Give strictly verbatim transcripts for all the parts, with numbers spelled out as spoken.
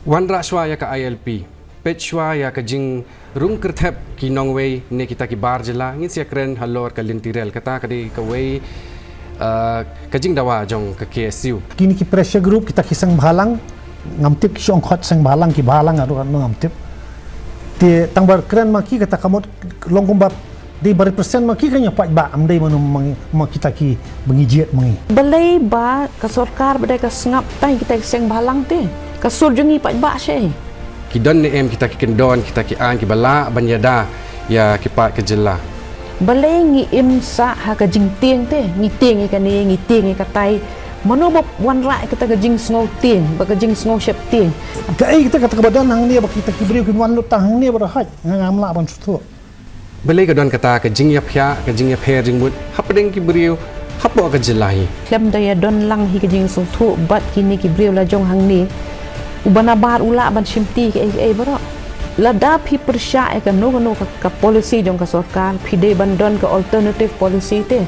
Wanrah shuwa ïa ka I L P. Peit shuwa ïa ka jingrung kyrthep ki nongwei ne kita ki bar jylla, ngin sa ïakren halor ka lynti rel, kata ka dei kawei, uh, ka jingdawa jong ka K S U. Kine ki pressure group, kita ki seng bhalang, ngam tip ki shong khot seng bhalang, ki bhalang ruh ngam tip. Te tang ba kren ma ki, kata ka mut long kumba dei ba represent ma ki, ka ngi paidbah, ym dei mano ma ngi, ma kita ki ba ngi jied ma ngi. Balei ba ka sorkar ba dei ka sngap tang kita ki seng bhalang te? Ka sur jong ngi paidbah shi. Ki don ne em kita ki kyndon, kita ki aiñ kiba lah ban ïada ïa ki paid ka jylla? Balei ngi im sah ha ka jingtieng te? Ngi tieng ïa kane, ngi tieng ïa katai. Mano ba wanrah ïa kata ka jingsngew tieng, ba ka jingsngew sheptieng? Kaei kata, kata kaba don hangne ba kita ki briew kin wan lut tang hangne ba da hait, nga ngam lah ban sngewthuh. Balei ka don kata ka jingïaphiah, ka jingïapher jingmut hapdeng ki briew hapoh ka jylla hi? Khlem da ïadon lang hi ka jingsngewthuh bad kine ki briew la jong hangne, uba nabar u lah ban shimti kaei kaei baroh. Lada phi pyrshah ïa kano kano ka, ka policy jong ka sorkar, phi dei ban don ka alternative policy te.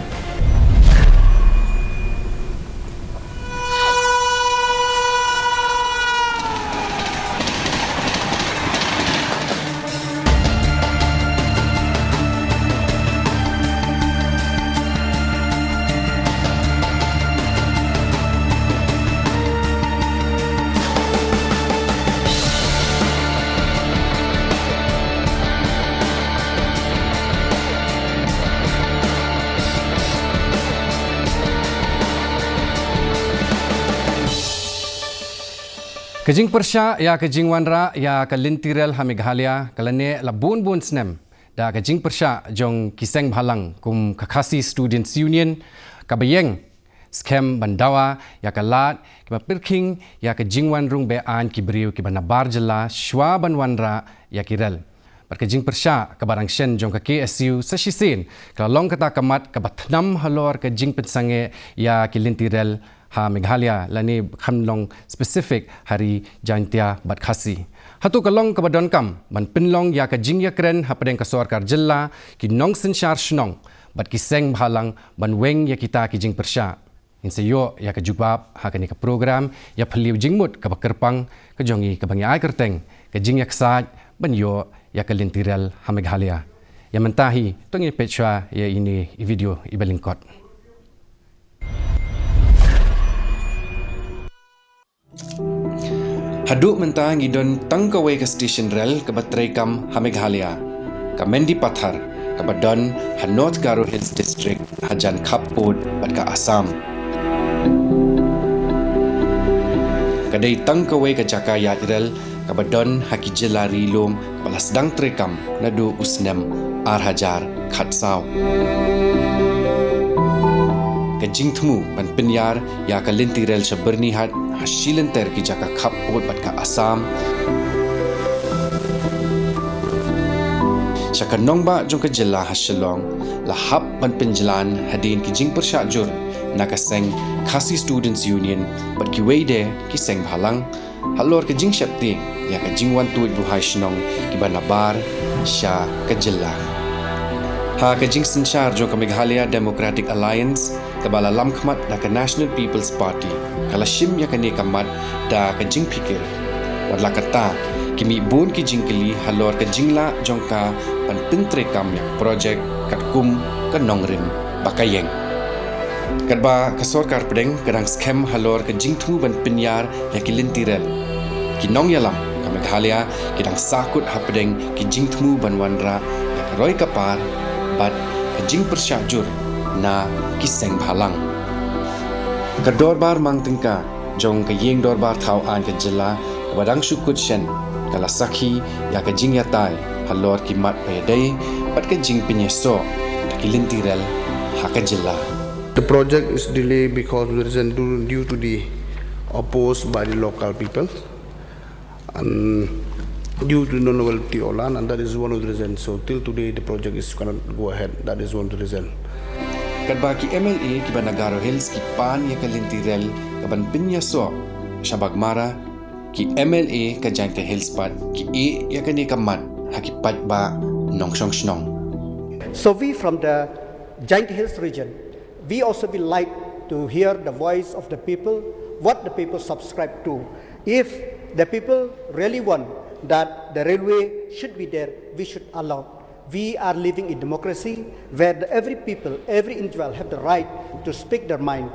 Ka jingpyrshah ïa ka jingwanrah ïa ka lynti rel ha Meghalaya ka la neh la bun bun snem da ka jingpyrshah jong ki seng bhalang kum ka Khasi Students Union, kaba ïeng skhem ban dawa ïa ka lad kiba pyrkhing ïa ka jingwan rung be-aiñ ki briew kiba nabar jylla shuwa ban wanrah ïa ki rel. Bad ka jingpyrshah kaba rangsen jong ka K S U sa shisien ka la long kata ka mat kaba thnam halor ka jingpynsangeh ïa ki lynti rel ha Meghalaya, lane kham long specific ha ri Jaintia bad Khasi. Hato ka long kaba donkam ban pynlong ïa ka jingïakren hapdeng ka sorkar jylla, ki nongsynshar shnong bad ki seng bhalang ban weng ïa kita ki jingpyrshah? Ngin sa ïoh ïa ka jubab ha kane ka program ïaphylliew jingmut kaba kyrpang ka jong ngi, kaba ngi ai kyrteng ka jingïaksaid ban ïoh ïa ka lynti rel ha Meghalaya. Ïa mynta hi to ngin peit shuwa ïa ine i video iba lyngkot. Haduh mynta ngi don tang kawei ka station rel kaba treikam ha Meghalaya, ka Mendipathar, kaba don ha North Garo Hills District, hajan khappud bad ka Assam. Ka dei tang kawei ka jaka ïaid rel kaba don ha ki jylla ri lum kaba la sdang treikam naduh u snem ar hajar khatsaw. Ka jingthmu ban pynïar ïa ka lynti rel sha Byrnihat, ha shilynter ki jaka khappud bad ka Assam, sha ka nongbah jong ka jylla ha Shillong, la hap ban pynjlan hadien ki jingpyrshah jur na ka seng Khasi Students Union bad kiwei de ki seng bhalang halor ka jingsheptieng ïa ka jingwan tuid buhai shnong kiba nabar sha ka jylla. Ha ka jingsynshar jong ka Meghalaya Democratic Alliance, kaba la lamkhmat da ka National People's Party, ka la shim ïa kane ka mat da ka jingphikir. Wat la katta, ki mih bun ki jingkylli halor ka jinglah jong ka ban pyntreikam ïa ka projek katkum ka nongrim ba ka ïeng. Katba ka sorkar pdeng ka dang skhem halor ka jingthmu ban pynïar ïa ki lynti rel, ki nongïalam ka Meghalaya ki dang sahkut hapdeng ki jingthmu ban wanrah ïa ka roi ka par bad ka jingpyrshah jur na ki seng bhalang. Ka dorbar mang tyngka jong ka ïing dorbar thaw aiñ ka jylla kaba dang shu kut shen ka la sakhi ïa ka jingïatai halor ki mat ba ïadei bad ka jingpynïasoh ïa ki lynti rel ha ka jylla. The project is delayed because of the reason due, due to the opposed by the local people and due to non-availability of land, and that is one of the reasons. So till today the project is cannot go ahead. That is one of the reason. Katba ki M L A kiba na Garo Hills ki pan ïa ka lynti rel kaban pynïasoh sha Baghmara, ki M L A ka Jaintia Hills pat ki ïeh ïa kane ka mat ha ki paidbah nongshong shnong. So we from the Jaintia Hills region, we also will like to hear the voice of the people, what the people subscribe to. If The people really want that the railway should be there, we should allow. We are living in democracy where the, every people, every individual have the right to speak their mind.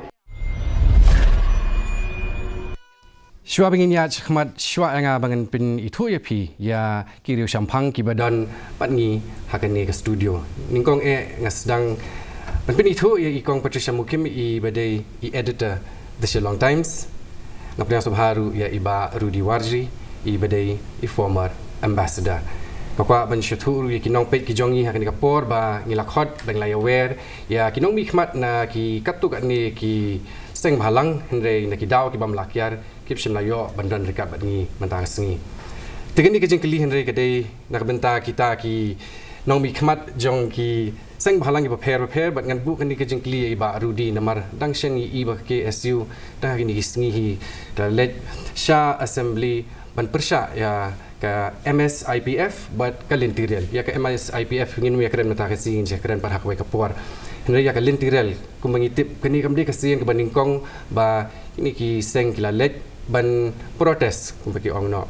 Shuwa ba ngin ïaid shakhmat, shuwa ïa nga ba ngan pynithuh ïa phi ïa ki riewshemphang kiba don bad ngi ha kane ka studio. Nyngkong eh nga sdang ban pynithuh ïa i Kong Patricia Mukim, iba dei i editor The Shillong Times. Nga pdiang sngewbha ruh ïa i Bah Rudy Warjri, iba dei i former ambassador. Nga kwah ban sngewthuh ruh ïa ki nongpeit ki jong ngi ha kane ka por ba ngi la khot, ba ngi la ïawer ïa ki nongmihkhmat na ki katto katne ki seng bhalang, hynrei na ki daw ki bym lah kiar kim shym la ïoh ban don ryngkat bad ngi mynta ka sngi. Te kane ka jingkylli hynrei ka dei na ka bynta kita ki nongmihkhmat jong ki seng bhalang kiba pher bapher, bad ngan buh kane ka jingkylli ïa i Bah Rudy namar dang shen ngi i ba ka K S U, dang ha kine ki sngi hi ka la leit sha assembly ban pyrshah ïa ka M S I P F bad ka lynti rel. Ïa ka M S I P F ngin ym ïakren mynta ka sngi, ngin sa kren pat ha kawei ka por. Hynrei ïa ka lynti rel, kumba ngi tip, kane kam dei ka sien kaba nyngkong ba kine ki seng ki la leit ban protest, kumba ki ong noh.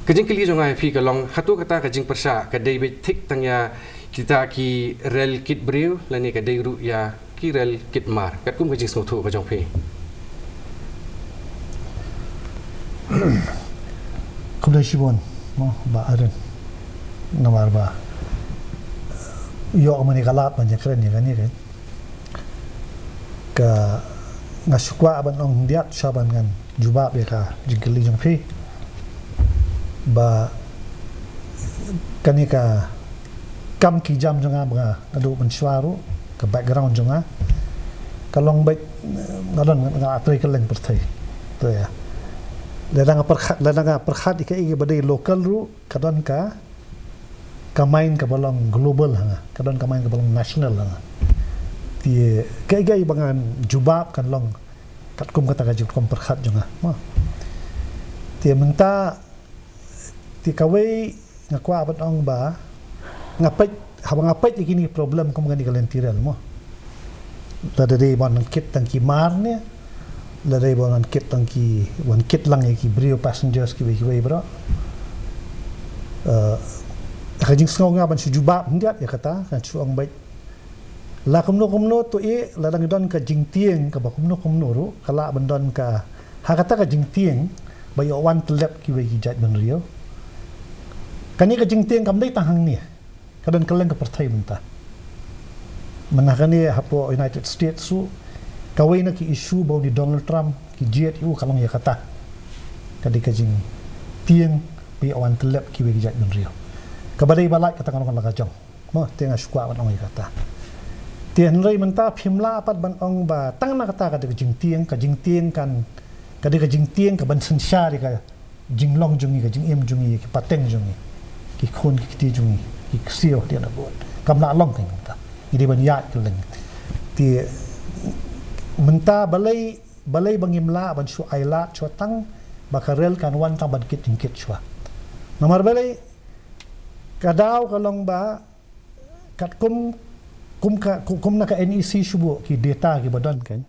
Ka jingkylli jong nga ïa phi ka long, hato kata ka jingpyrshah ka dei beit thik tang ïa kita ki rel kit briew lane ka dei ruh ïa ki rel kit mar, katkum ka jingsngewthuh ka jong phi? Khublei shibun, mo, Bah Aaron. Namar ba ïoh ma ngi ka lad ban ïakren ïa kane ka, ka nga shu kwah ban ong khyndiat sha ban ngan jubab ïa ka jingkylli jong phi. Ba kane ka kam ki jam jong nga ba nga naduh mynshuwa ruh, ka background jong nga ka long beit, nga don, nga trei kylleng pyrthei. Te ïa, lada nga pyrkhat, lada nga pyrkhat ïa kaei ba dei local ruh, ka don ka, ka mind kaba long global ha nga, ka don ka mind kaba long national ha nga. Te kaei kaei ba ngan jubab kan long katkum kata ka jingpyrkhat jong nga, mo. Te mynta, te kawei nga kwah ban ong ba nga peit, haba nga peit ïa kine ki problem kum kane ka lynti rel, mo, lada dei ban kit tang ki mar ne, lada dei ban kit tang ki, ban kit lang ïa ki briew passengers kiwei kiwei baroh. Eh, ka jingsngew nga ban shu jubab khyndiat ïa kata, ngan shu ong beit, la kumno kumno to eh, lada ngi don ka jingtieng kaba kumno kumno ruh, ka lah ban don ka, ha kata ka jingtieng ba ïoh wan tyllep kiwei ki jaitbynriew. Kane ka jingtieng kam dei tang hangne, ka don kylleng ka pyrthei mynta. Mynta kane hapoh United States ruh, kawei na ki issue ba u Donald Trump, ki jied ïa u ka long ïa kata. Ka dei ka jingtieng ba ïoh wan tyllep kiwei ki jaitbynriew. Kaba dei ba lait kata ka long la ka jong. Mo, te nga shu kwah ban ong ïa kata. Te hynrei mynta phim lah pat ban ong ba tang na kata ka dei ka jingtieng, ka jingtieng kan, ka dei ka jingtieng kaban synshar ïa ka jinglong jong ngi, ka jingim jong ngi, ki pateng jong ngi, ki khun ki kti jong ngi, ki ksiew hadien nabud. Kam lah long kane mynta. Ngi dei ban ïaid kylleng. Te mynta balei, balei ba ngim lah ban shu ailad shuwa tang ba ka rel kan wan tang ban kit jingkit shuwa? Namar balei? Ka daw ka long ba katkum, kum ka, kum na ka N E C shu buh ki data kiba don kan.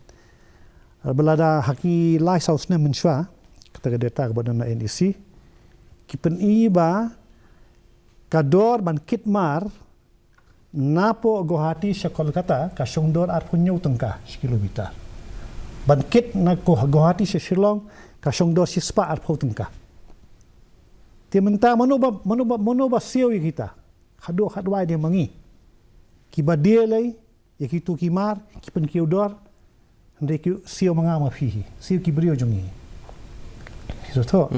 Ba lada ha ki lai saw snem mynshuwa, kata ka data kaba don na N E C, ki pyni ba ka dor ban kit mar napoh Guwahati sha Kolkata ka shong dor arphew hynñiew tyngka shi kilometer. Ban kit na Guwahati sha Shillong ka shong dor shispah arphew tyngka. Te mynta mano ba, mano ba, mano ba siew ïa kita? Haduh hadwai de ma ngi kiba die lei ïa kitu ki mar, ki pynkiew dor. Hynrei ki siew ma nga ma phi hi, siew ki briew jong ngi. Phi sngewthuh?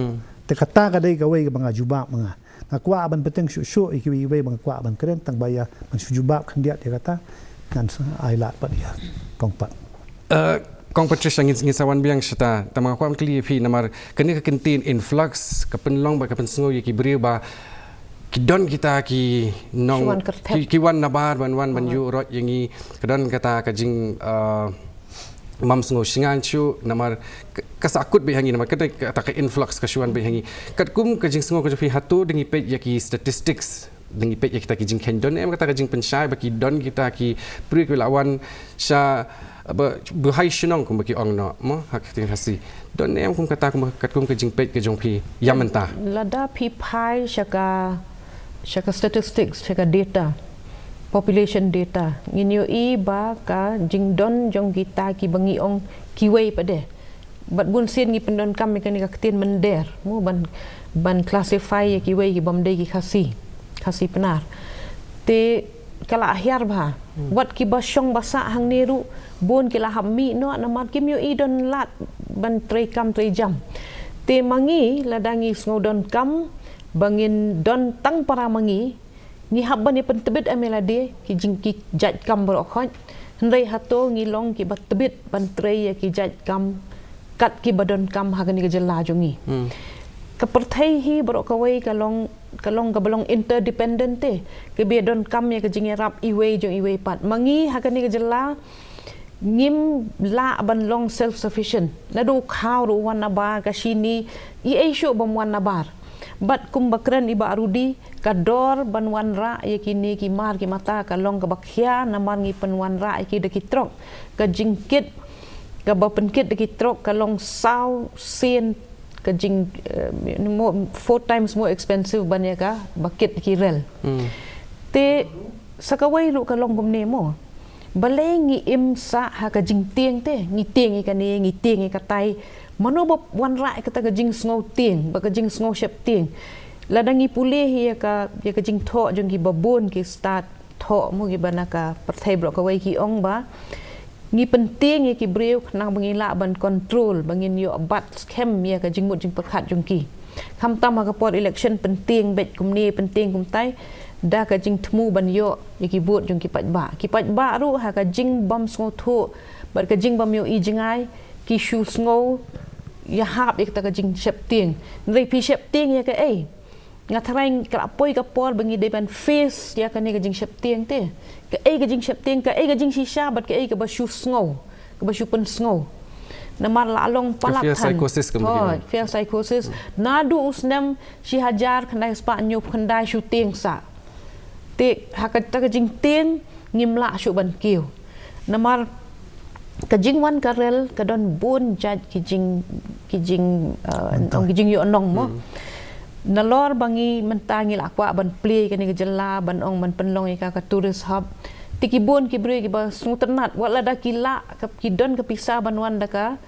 Te kata ka dei kawei kaba nga jubab ma nga. Nga kwah ban bteng shuh shuh ïa kiwei kiwei ba nga kwah ban kren, tang ba ïa ban shu jubab khyndiat ïa kata ngan sa ai lad pat ïa kong pat. Eh, Kong Patricia, ngin, ngin sa wan biang shata, tang ba nga kwah ban kylli ïa phi namar kane ka kyntien influx ka pynlong ba ka pynsngew ïa ki briew ba ki don kita ki nong, ki, ki wan nabar ban wan ban ïuh rot ïa ngi, ka don kata ka jing, eh, mam sngew shngain shuh namar ka, ka sahkut beit ha ngi namar kata, kata ka influx ka shu wan beit ha ngi. Katkum ka jingsngew ka jong phi, hato da ngi peit ïa ki statistics, da ngi peit ïa kita ki jingkheiñ, don em kata ka jingpynshai ba ki don kita ki briew kiba la wan sha ba buhai shnong kumba ki ong noh mo ha ka ktien Khasi. Don ne em kum kata kumba katkum ka jingpeit ka jong phi ïa mynta? Lada phi phai sha ka sha ka statistics, sha ka data, population data, ngin ïohi ba ka jingdon jong kita kiba ngi ong kiwei pat de. Bad bun sien ngi pyndonkam ïa kane ka ktien mynder mo ban ban classify ïa kiwei kibym dei ki Khasi, Khasi Pnar. Te ka la hiar bha. Wat kiba shong ba sah hangne ruh bun ki la hap mih noh namar kim ïohi don lad ban trei kam trei jam. Te ma ngi lada ngi sngew donkam ba ngin don tang para ma ngi, ngi hap ban ïa pyntbit em ïa lade ki jing ki jait kam baroh khoit. Hynrei hato ngi long kiba tbit ban trei ïa ki jait kam kat kiba donkam ha kane ka jylla jong ngi. Ka pyrthei hi baroh kawei ka long ka long kaba long interdependent te. Kaba donkam ïa ka jingïarap iwei jong iwei pat. Ma ngi ha kane ka jylla ngim lah ban long self sufficient. Naduh khaw ruh wan nabar, ka shini, iei shuh bym wan nabar. Bad kumba kren i Bah Rudi, ka dor ban wanrah ïa kine ki mar ki mata ka long kaba khia namar ngi pynwanrah ïa ki da ki trok. Ka jingkit kaba pynkit da ki trok ka long saw sien ka jing, eh, more, four times more expensive ban ïa kaba kit ki rel. Te sa kawei ruh ka long kumne mo. Balei ngi im sah ha ka jingtieng te, ngi tieng ïa kane, ngi tieng ïa katai. Mano ba wanrah ïa kata ka jingsngew tieng, ba ka jingsngew sheptieng? Lada ngi pule hi ïa ka ïa ka jingthoh jong kiba bun ki stad thoh mo kiba na ka pyrthei baroh kawei ki ong ba ngi pyntieng ïa ki briew khnang ba ngi lah ban control, ba ngin ïoh bat skhem ïa ka jingmut jingpyrkhat jong ki. Khamtam ha ka por election pyntieng beit kumne pyntieng kumtai da ka jingthmu ban ïoh ïa ki vote jong ki paidbah. Ki paidbah ruh ha ka jingbym sngewthuh bad ka jingbym ïohi jngai ki shu sngew ïahap ïa kata ka jingsheptieng. Hynrei phi sheptieng ïa kaei? Nga tharai ka la poi ka por ba ngi dei ban face ïa kane ka jingsheptieng te. Kaei ka jingsheptieng, kaei ka jingshisha bad kaei kaba shu sngew, kaba shu pynsngew. Namar la long palat than. Fear psychosis ka mungkin. Fear psychosis. Naduh u snem shi hajar khyndai spah hynñiew phew khyndai shu tieng sah. Te ha kata ka jingtieng ngim lah shuh ban kiew. Namar ka jingwan ka rel ka don bun jait ki jing ki jing uh, ong ki jingïoh nong mo. Nalor ba ngi mynta ngi la kwah ban plie kane ka jylla ban ong ban pynlong ïa ka ka tourist hub. Te ki bun ki briew kiba sngewtynnat wat lada ki lah ki don ka pisa ban wan da ka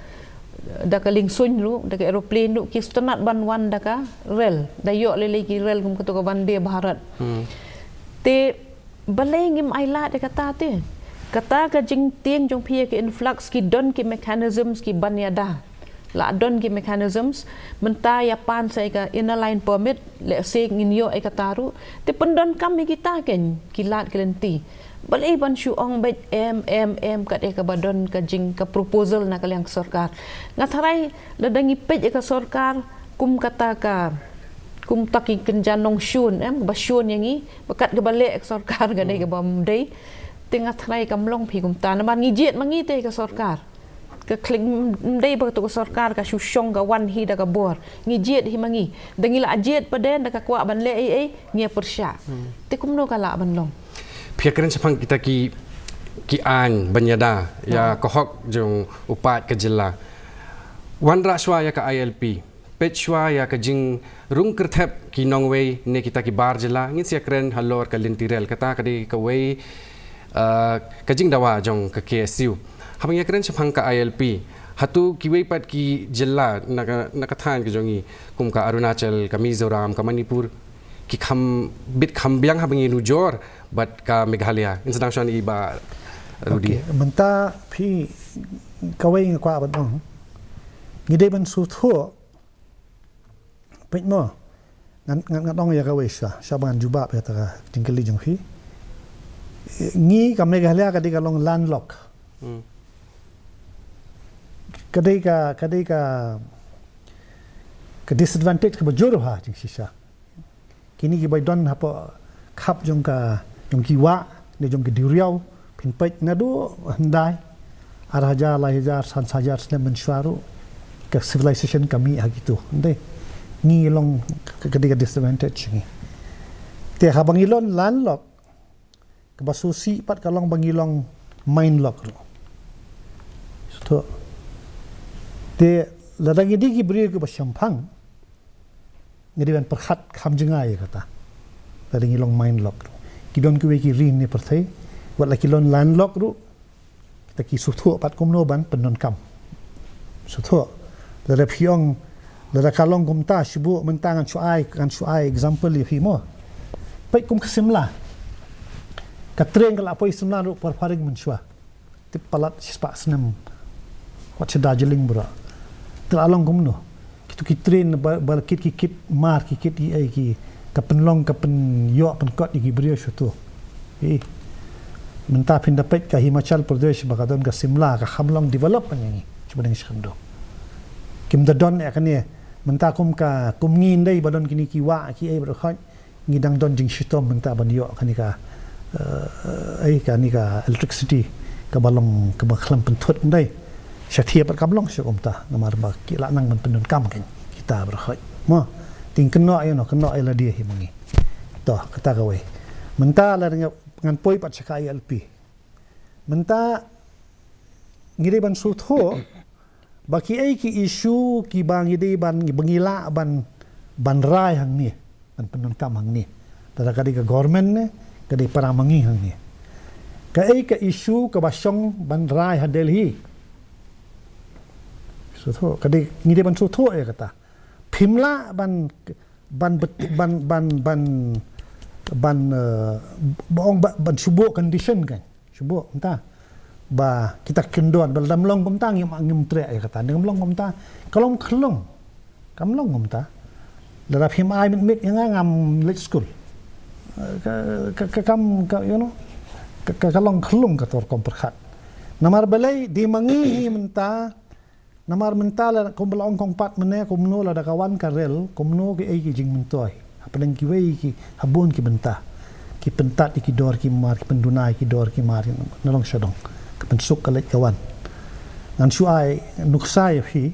da ka liengsuiñ ruh, da ka aeroplane ruh, ki sngewtynnat ban wan da ka rel, da ïoh lei lei ki rel kum kato ka Vande Bharat. Te balei ngim ai lad ïa kata te? Kata ka jingtieng jong phi ïa ka influx ki don ki mechanisms ki ban ïada. La don ki mechanisms, mynta ïa pan sa ïa ka Inner Line Permit, lehse ngin ïoh ïa kata ruh. Te pyndonkam ïa kita kein ki lad ki lynti. Balei ban shu ong beit em em em kat ïa kaba don ka jing ka proposal na ka liang ka sorkar. Nga tharai lada ngi peit ïa ka sorkar kum kata ka kum ta ki kynja nongshun em ba shun ïa ngi ba kat kaba leh ka sorkar ka dei kaba mdei. Te nga tharai kam long phi kumta namar ngi jied ma ngi te ka sorkar. Ka kling mdei ba tu ka sorkar ka shu shong ka wan hi da ka bor. Ngi jied hi ma ngi. Da ngi la jied pat de da ka kwah ban leh ei ei ngi pyrshah. Te kumno ka lah ban long? Phi kren shaphang kita ki ki aiñ ban ïada ïa ka hok jong u paid ka jylla. Wanrah shuwa ïa ka I L P. Peit shuwa ïa ka jingrung kyrthep ki nongwei ne kita ki bar jylla ngin sa ïa kren halor ka lynti rel kata ka dei kawei, uh, ka jingdawa jong ka K S U. Haba ngi ïa kren shaphang ka I L P, hato kiwei pat ki jylla na ka na ka thaiñ ka jong ngi kum ka Arunachal, ka Mizoram, ka Manipur ki kham bit kham biang haba ngi nujor bad ka Meghalaya? Ngin sdang shuwa na i Bah Rudi. Mynta phi kawei nga kwah ban ong ngi dei ban sngewthuh. Peit mo. Ngan ngan ngan ong ïa kawei sha sha ba ngan jubab ïa kata ka jingkylli jong phi. Ngi ka Meghalaya ka dei ka long landlock. Ka dei ka ka dei ka ka disadvantage kaba jur ha jingshisha. Kine kiba don hapoh khap jong ka jong ki wah ne jong ki duriaw phin peit naduh hyndai ar hajar lai hajar san hajar snem mynshuwa ruh ka civilization ka mih ha kitu nde ngi long ka dei ka disadvantage ngi. Te haba ngi long landlock kaba sngewsih pat ka long ba ngi long mine lock ruh. To. Te lada ngi dei ki briew kiba shemphang, ngi dei ban pyrkhat kham jngai ïa kata. Lada ngi long mind lock. Ki don kiwei ki ri ne pyrthei, wat la ki long landlock ruh, kita ki sngewthuh pat kumno ban pyndonkam. Sngewthuh. Lada phi ong, lada ka long kumta, shu buh mynta, ngan shu ai, ngan shu ai example ïa phi mo. Peit kum ka Shimla. Ka train ka la poi Shimla ruh por phareng mynshuwa. Tip palat shispah snem. Wat sha Darjeeling bro. Te la long kumno. Kitu ki train ba, ba kit ki kit mar ki kit i ai ki, ka pynlong ka pynïoh pynkot ïa ki briew shuh tu. Ih. Mynta phin da peit ka Himachal Pradesh ba ka don ka Shimla, ka kham long develop ïa ngi. Shu ba dang shu kham do. Kim da don ïa kane. Mynta kum ka, kum ngi ndei ba don kine ki wah ki ai ba da khoit. Ngi dang don jingshitom mynta ban ïoh kane ka, eh, eh, kane ka electricity kaba long kaba khlem pynthut ndei. Sha thiah pat kam long sha kumta namar ba ki la nang ban pyndonkam kan kita ba da khoit. Mo, te kynnoh ïa no, kynnoh ïa lade hi ma ngi. To, kata kawei. Mynta la ngan poi pat sha ka I L P. Mynta ngi dei ban sngewthuh ba ki ei ki issue kiba ngi dei ban, ba ngi lah ban, ban rai hangne, ban pyndonkam hangne. Lada ka dei ka government ne ka dei para ma ngi hangne. Ka ei ka issue kaba shong ban rai ha Delhi. Sngewthuh, ka dei, ngi dei ban sngewthuh ïa kata. Phim lah ban, ban bet-, ban, ban, ban, ban, eh, ba ong ba, ban shu buh condition kan. Shu buh mynta. Ba kita kyndon ba lada ym long kumta ngim, ngim treh ïa kata. Ngim long kumta. Ka long khyllung. Kam long kumta. Lada phim ai mit mit ïa nga ngam leit skul. Eh, ka, ka, ka, kam, ka, you know. Ka, ka, ka long khyllung kato rukom pyrkhat. Namar balei dei ma ngi hi mynta. Namar mynta la kumba la ong kong Pat mynne, kumno lada ka wan ka rel, kumno ki ei ki jingmyntoi. Hapdeng kiwei ki, ha bun ki bynta. Ki pyntat ïa ki dor ki mar, ki pynduna ïa ki dor ki mar, na long sha dong. Ka pynsuk ka leit ka wan. Ngan shu ai nuksa ïa phi,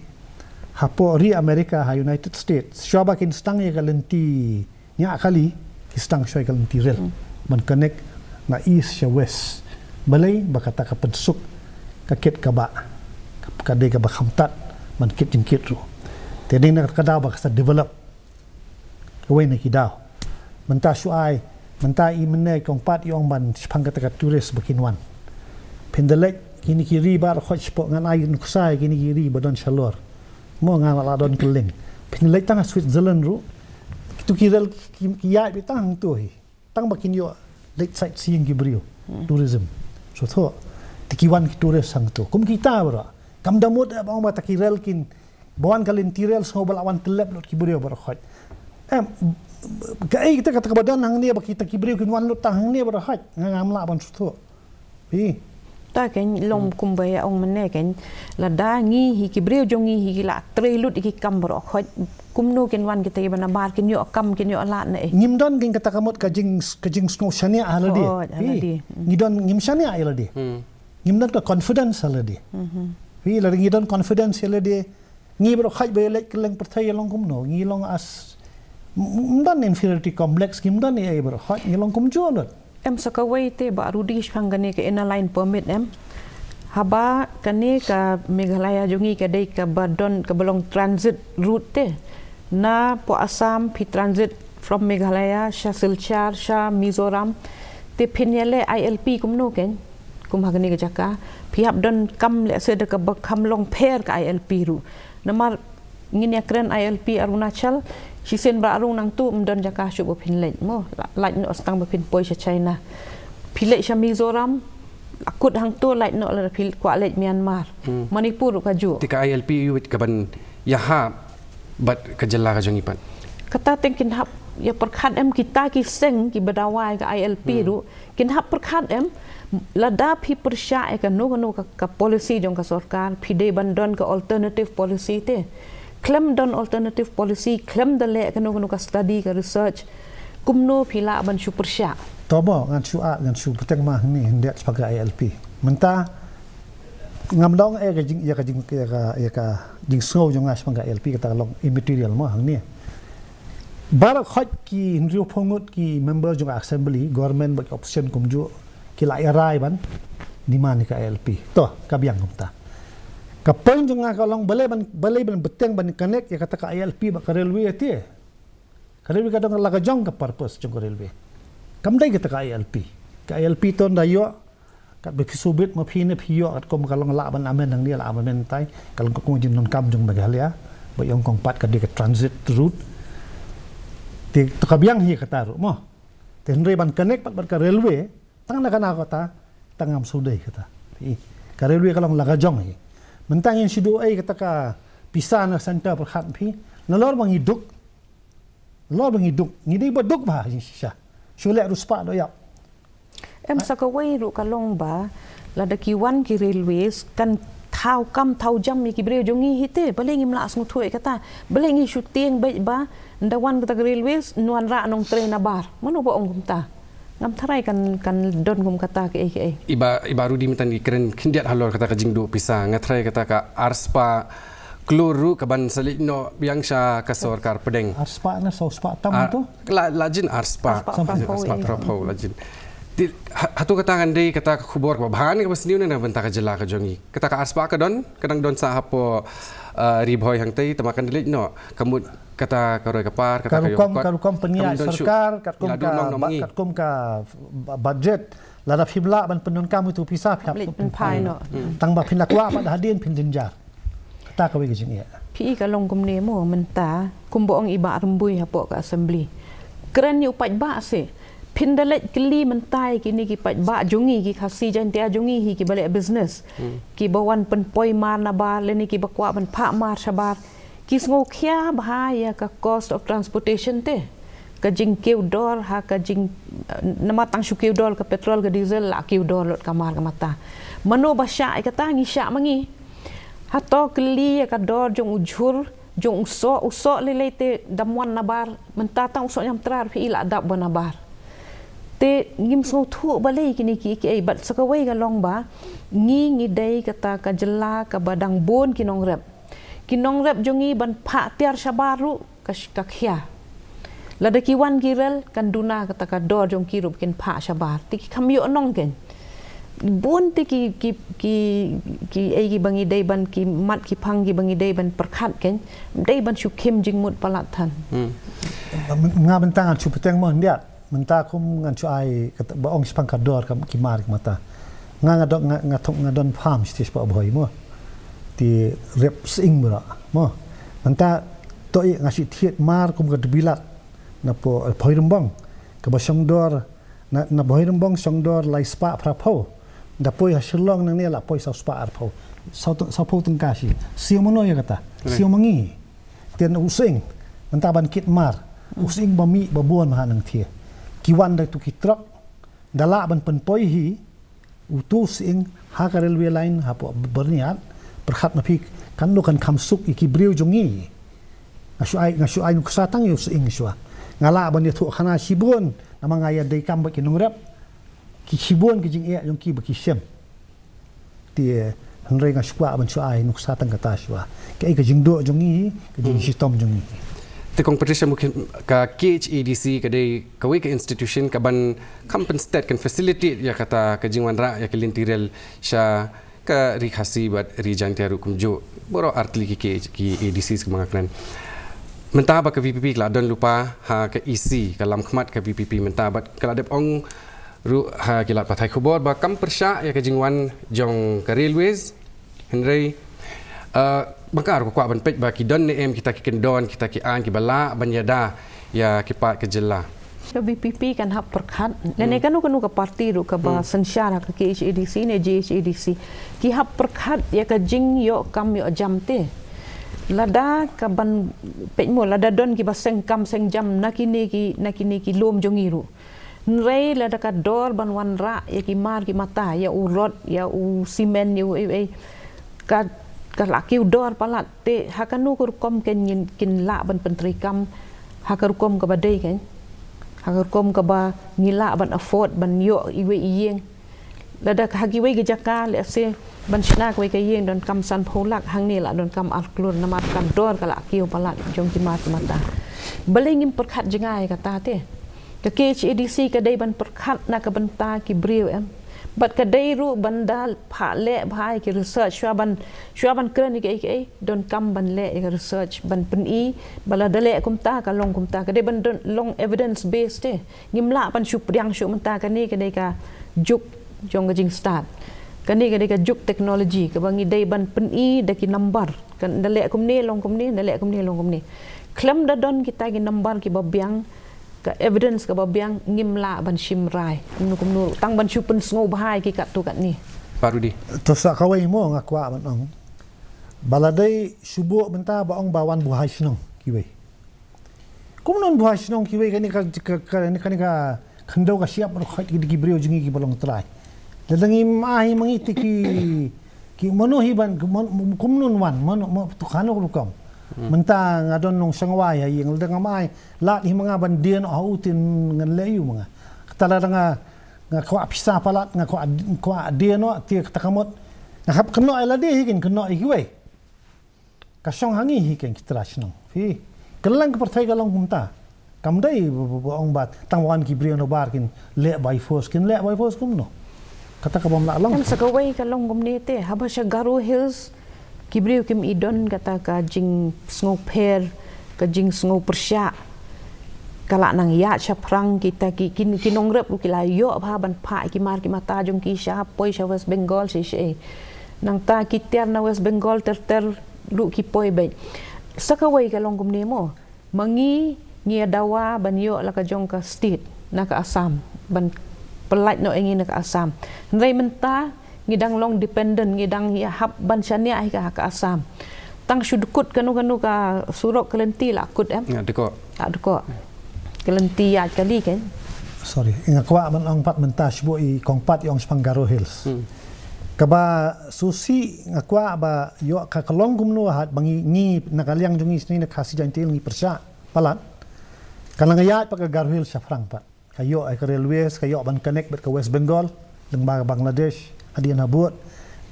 hapoh ri America ha United States, shuwa ba kin sdang ïa ka lynti ñiah kali, ki sdang shuwa ïa ka lynti rel. Hmm. Ban connect na east sha west. Balei, ba kata ka pynsuk ka kit kaba, ka, ka dei kaba khamtam ban kit jingkit ruh. Te dei na ka daw ba ka sa develop. Kawei na ki daw. Mynta shu ai, mynta i mynne kong Pat i ong ban shaphang kata ka tourist ba kin wan. Phin da leit kine ki ri baroh khoit shapoh, ngan ai nuksa ïa kine ki ri ba don shalor. Mo, nga la don kylleng. Phin leit tang ha Switzerland ruh. Kitu ki rel ki, ki ïaid beit tang hangto hi. Tang ba kin ïoh leit sightseeing ki briew. Hmm. Tourism. Sngewthuh. Te ki wan ki tourist hangto. Kum kita baroh. Kam da mut eh ba ong ba ta ki rel kin, ba wan ka lynti rel sngew ba la wan tyllep lut ki briew baroh khoit. Em, kaei kata, kata kaba don hangne ba kita ki briew kin wan lut tang hangne baroh khoit. Nga ngam lah ban sngewthuh. Hi. Ta kein long kumba ïa ong mynne kein, lada ngi hi ki briew jong ngi hi ki la trei lut ïa ki kam baroh khoit, kumno kin wan kita ïa ba nabar kin ïoh kam kin ïoh lad ne eh. Ngim don kein kata ka mut ka jing, ka jingsngew shaniah ha lade. Hooid, ha lade. Hi. Hmm. Ngi don ngim shaniah ïa lade. Hmm. Ngim don ka confidence ha lade. Mhm. Hi, lada ngi don confidence ïa lade. Ngi baroh khoit ba ïa leit kylleng pyrthei ïa long kumno, ngi long as, m-, m-, ym don inferiority complex, ngim don ïa ei baroh khoit, ngi long kumjuh lut. Em sa kawei te Bah Rudi shaphang kane ka Inner Line Permit em. Haba kane ka Meghalaya jong ngi ka dei kaba don kaba long transit route te. Na poh Assam phi transit from Meghalaya sha Silchar sha Mizoram. Te phin ïaleh I L P kumno kein. Kum ha kane ka jaka. Phi hap don kam lehse da kaba kham long pher ka I L P ruh. Namar ngin ïakren I L P Arunachal, shisien ba rung nangtu ym don jaka shuh ba phin leit mo. La-, lait noh tang ba phin poi sha China. Phi leit sha Mizoram, la kut hangtu lait noh lada phi kwah leit Myanmar. Hmm. Manipur ruh kajuh. Te ka I L P ïa wit kaban ïahap bad ka jylla ka jong ngi pat. Kata te kin hap ïa pyrkhat em kita ki seng kiba dawa ïa ka I L P ruh. Kin hap pyrkhat em, lada phi pyrshah ïa kano kano ka, ka policy jong ka sorkar, phi dei ban don ka alternative policy te. Khlem don alternative policy, khlem da leh kano kano ka study, ka research, kumno phi lah ban shu pyrshah. To mo, ngan shu ah, ngan shu bteng ma hangne, hynrei shaphang ka I L P. Mynta, ngam da ong eh ka jing, ïa ka jing, ïa ka, ïa ka jingsngew jong nga shaphang ka I L P, kata ka long immaterial mo hangne. Baroh khoit ki hynriewphew ngut ki member jong ka assembly, government bad ki opposition kumjuh, ki la ïa rai ban demand ïa ka I L P. To, ka biang kumta. Ka point jong nga ka long balei ban, balei ban bteng ban connect ïa kata ka I L P bad ka railway ïa te. Ka railway ka don la ka jong ka purpose jong ka railway. Kam dei kata ka I L P. Ka I L P to ynda ïoh, kat ba phi subit ma phi ne phi ïoh katkum ka long lah ban amend hangne lah amend tai. Ka long ka kum jingdonkam jong Meghalaya. Ba ïong kong pat ka dei ka transit route. Te to ka biang hi kata ruh mo. Te hynrei ban connect pat bad ka railway, tang na kane kata, tang ngam shu dei kata. Phi, ka railway ka long la ka jong hi. Mynta ngin shu duh ei kata ka pisa na center pyrkhat phi. Nalor ba ngi duk. Nalor ba ngi duk. Ngi dei ba duk bha hi shisha. Shu leh ruh spah duk ïap. Em, sa kawei ruh ka long ba, lada ki wan ki railways, kan thaw kam thaw jam ïa ki briew jong ngi hi te, balei ngim lah sngewthuh ïa kata, balei ngi shu tieng beit ba, ynda wan kata ka railways, yn wanrah nongtrei nabar. Mano ba ong kumta? Ngam tharai kan, kan don kum kata kaei kaei. I Bah, i Bah Rudi mynta ngi kren khyndiat halor kata ka jingduh pisa, nga tharai kata ka arspah klur ruh kaban sa leit noh biang sha ka sorkar pdeng. Arspah ne sawspah tam Ah, tu? La, la jin arspah. Arspah phraphew, Arspah eh. phraphew la jin. Ti, ha-, hato kata kan dei kata ka khubor kaba bha ne kaba sniew ne na bynta ka jylla ka jong ngi. Kata ka arspah ka don, ka dang don sa hapoh, ah, Ri Bhoi hangtei, tangba kan da leit noh. Ka mut kata ka roi ka par, kata Ka ka ïong rukom, kot. Ka rukom pynïaid Kam don shuh. sorkar, katkum Ïa ka, don long nong ba-, ngi. katkum ka ba-, budget. Lada phim lah ban pyndonkam itu pisa phi hap Leit pynphai pynphai noh. noh. Hmm. Tangba phin la kwah pat hadien phin jynjar. Kata kawei ka jingeh. Phi i ka long kumne mo mynta, kumba ong i Bah Rymbui hapoh ka assembly. Kren ïa u paidbah seh. Phin da leit kylli mynta ïa kine ki paidbah jong ngi, ki Khasi Jaintia jong ngi hi kiba leh business. Hmm. Kiba wan pynpoi mar nabar, lane kiba kwah ban phah mar shabar. Ki sngewkhia bha ïa ka cost of transportation te. Ka jingkiew dor ha ka jing, eh, namar tang shu kiew dor ka petrol ka diesel la kiew dor lut ka mar ka mata. Mano ba shah ïa kata ngi shah ma ngi. Hato kylli ïa ka dor jong u jhur, jong u soh, u soh lei lei te dam wan nabar, mynta tang u soh ñiamtra phi i la dap ba nabar. Te ngim sngewthuh balei kine ki, ki, eh, bad sa kawei ka long ba, ngi ngi dei kata ka jylla kaba dang bun ki nongrep. Ki nongrep jong ngi ban phah tiar shabar ruh ka sh-, ka khia. Lada ki wan ki rel kan duna kata ka dor jong ki ruh ba kin phah shabar. Te ki kham ïoh nong ken. Bun te ki, ki, ki, ki, ei kiba ngi dei ban ki mat ki phang kiba ngi dei ban pyrkhat ken. Dei ban shu khim jingmut palat than. Hmm. Nga bynta ngan shu bteng mo hyndiat. Mynta kum ngan shu ai kata ba ong shaphang ka dor ka ki mar ka mata. Nga nga don nga, nga thok nga don farm siti shapoh Bhoi mo. Ti rep sing bra mo. Mynta to i nga shi thied mar kum ka dbilat. Na po, eh, Bhoi Rymbong. Kaba shong dor, na, na Bhoi Rymbong shong dor lai spah phraphew. Da poi ha Shillong nangne la poi saw spah arphew. Saw, saw phew tyngka shi. Siew mano ïa kata. Right. Siew ma ngi. Tien u sing. Mynta ban kit mar. U sing ba mih ba bun ha nang thie. Ki wan da tu ki trok. Da lah ban pynpoi hi. U tu sing ha ka railway line hapoh Byrniat. Pyrkhat ma phi kan lo kan kham suk ïa ki briew jong ngi. Nga shu ai, nga shu ai nuksa tang ïa u sing shuwa. Nga lah ban ïathuh khana shibun. Namar nga ïa dei kam bad ki nongrep. Ki shibun ki jingeh jong ki ba ki shem. Te hynrei nga shu kwah ban shu ai nuksa tang kata shuwa. Kaei ka jingduh jong ngi, ka jingshitom jong ngi. Te kong Patricia, mungkin ka K H A D C ka dei kawei ka institution kaban kham pynsted kan facilitate ïa kata ka jingwanrah ïa ka lynti rel sha ka Ri Khasi bad Ri Jaintia ruh kumjuh. Baroh artylli ki K H, ki A D Cs kumba nga kren. Mynta ba ka V P P ka la don lypa ha ka E C, ka lamkhmat ka V P P mynta bad ka la dep ong ruh ha ki lad pathai khubor ba kam pyrshah ïa ka jingwan jong ka railways. Hynrei, eh, ba nga ruh kwah ban peit ba ki don ne em kita ki kyndon, kita ki aiñ kiba lah ban ïada ïa ki paid ka jylla. Ka V P P kan hap pyrkhat. Lane kano kano ka parti ruh kaba synshar ha ka K H A D C ne J H A D C. Ki hap pyrkhat ïa ka jingïoh kam ïoh jam te. Lada ka ban peit mo lada don kiba seng kam seng jam na kine ki, na kine ki lum jong ngi ruh. Hynrei lada ka dor ban wanrah ïa ki mar ki mata, ïa u rod, ïa u simen, ïa u ei u ei. Ka, ka la kiew dor palat te ha kano ka rukom ken ngin kin lah ban pyntreikam ha ka rukom kaba dei ken. Ha ka rukom kaba ngi lah ban afford ban ïoh iwei i ïing. Lada ha kiwei ki jaka lehse ban shna kawei ka ïing donkam sanphew lak, hangne la donkam ar klur namar ka dor ka la kiew palat jong ki mar ki mata. Balei ngim pyrkhat jngai kata te. Ka K H A D C ka dei ban pyrkhat na ka bynta ki briew em. Bad ka dei ruh ban da phah leh bha ïa ki research, shuwa ban, shuwa ban kren ïa kiei kiei, donkam ban leh ïa ka research, ban pyni ba lada leh kumta ka long kumta. Ka dei ban don, long evidence based te. Ngim lah ban shu pdiang shuh mynta. Kane ka dei ka juk jong ka jingstad. Kane ka dei ka juk technology kaba ngi dei ban pyni da ki nambar. Kan da leh kumne long kumne, da leh kumne long kumne. Khlem da don kita ki nambar kiba biang, ka evidence kaba biang, ngim lah ban shim rai kumno kumno, tang ban shu pynsngewbha ïa ki katto katne. Bah Rudy. To sa kawei mo nga kwah ban ong, ba la dei shu buh mynta ba ong ba wan buhai shnong kiwei. Kumno wan buhai shnong kiwei? Kane ka, ka, ka, kane ka khyndew ka shyiap ruh khoit ki, ki briew jong ngi kiba long trai. Lada ngim ai ma ngi te ki, ki mano hi ban, ki mon-, kumno wan, mano, mo, to kano ka rukom. Mynta nga don nongshong wai ha ïing, lada ngam ai lad hi ma nga ban die noh ha u, te ngan leh aïu ma nga? Kata lada nga, nga kwah pisa palat, nga kwah, kwah die noh, te kata ka mut nga hap kynnoh ïa lade hi, kin kynnoh ïa kiwei. Ka shong ha ngi hi, kin ki trai shnong. Phi, kylleng ka pyrthei ka long kumta. Kam dei ba, ba, ba ong ba tang wan ki briew na bar kin leh by force, kin leh by force kumno? Kata ka bym lah long. Em, sa kawei ka long kumne te, haba sha Garo Hills ki briew kim i don kata ka jingsngewpher, ka jingsngewpyrshah. Ka la nang ïaid shaphrang, kita ki, ki, ki nongrep ruh ki la ïoh bha ban phah ïa ki mar ki mata jong ki sha, poi sha West Bengal, sha, sha. Nangta ki tiar na West Bengal ter ter ruh ki poi beit. Sa kawei ka long kumne mo. Ma ngi, ngi ïa dawa ban ïoh la ka jong ka state na ka Assam, ban pyllait noh ïa ngi na ka Assam. Hynrei mynta ngi dang long dependent, ngi dang ïa hap ban shaniah hi ka, ka Assam. Tang shu dkut kano kano ka surok, ka lynti la kut, em? Nga dkut. La dkut. Ka lynti ïaid kali, kan? Sorry, nga kwah ban ong pat mynta shu buh i kong Pat i ong shaphang Garo Hills. Hmm. Kaba shisha nga kwah ba ïoh ka, ka long kumno, ha ba ngi, ngi na ka liang jong ngi shisha na Khasi Jaintia Hills ngi pyrshah palat. Ka nang ïaid pat ka Garo Hills shaphrang pat. Ka ïoh ïa ka railways, ka ïoh ban connect bad ka West Bengal, lyngba ka Bangladesh, hadien habud,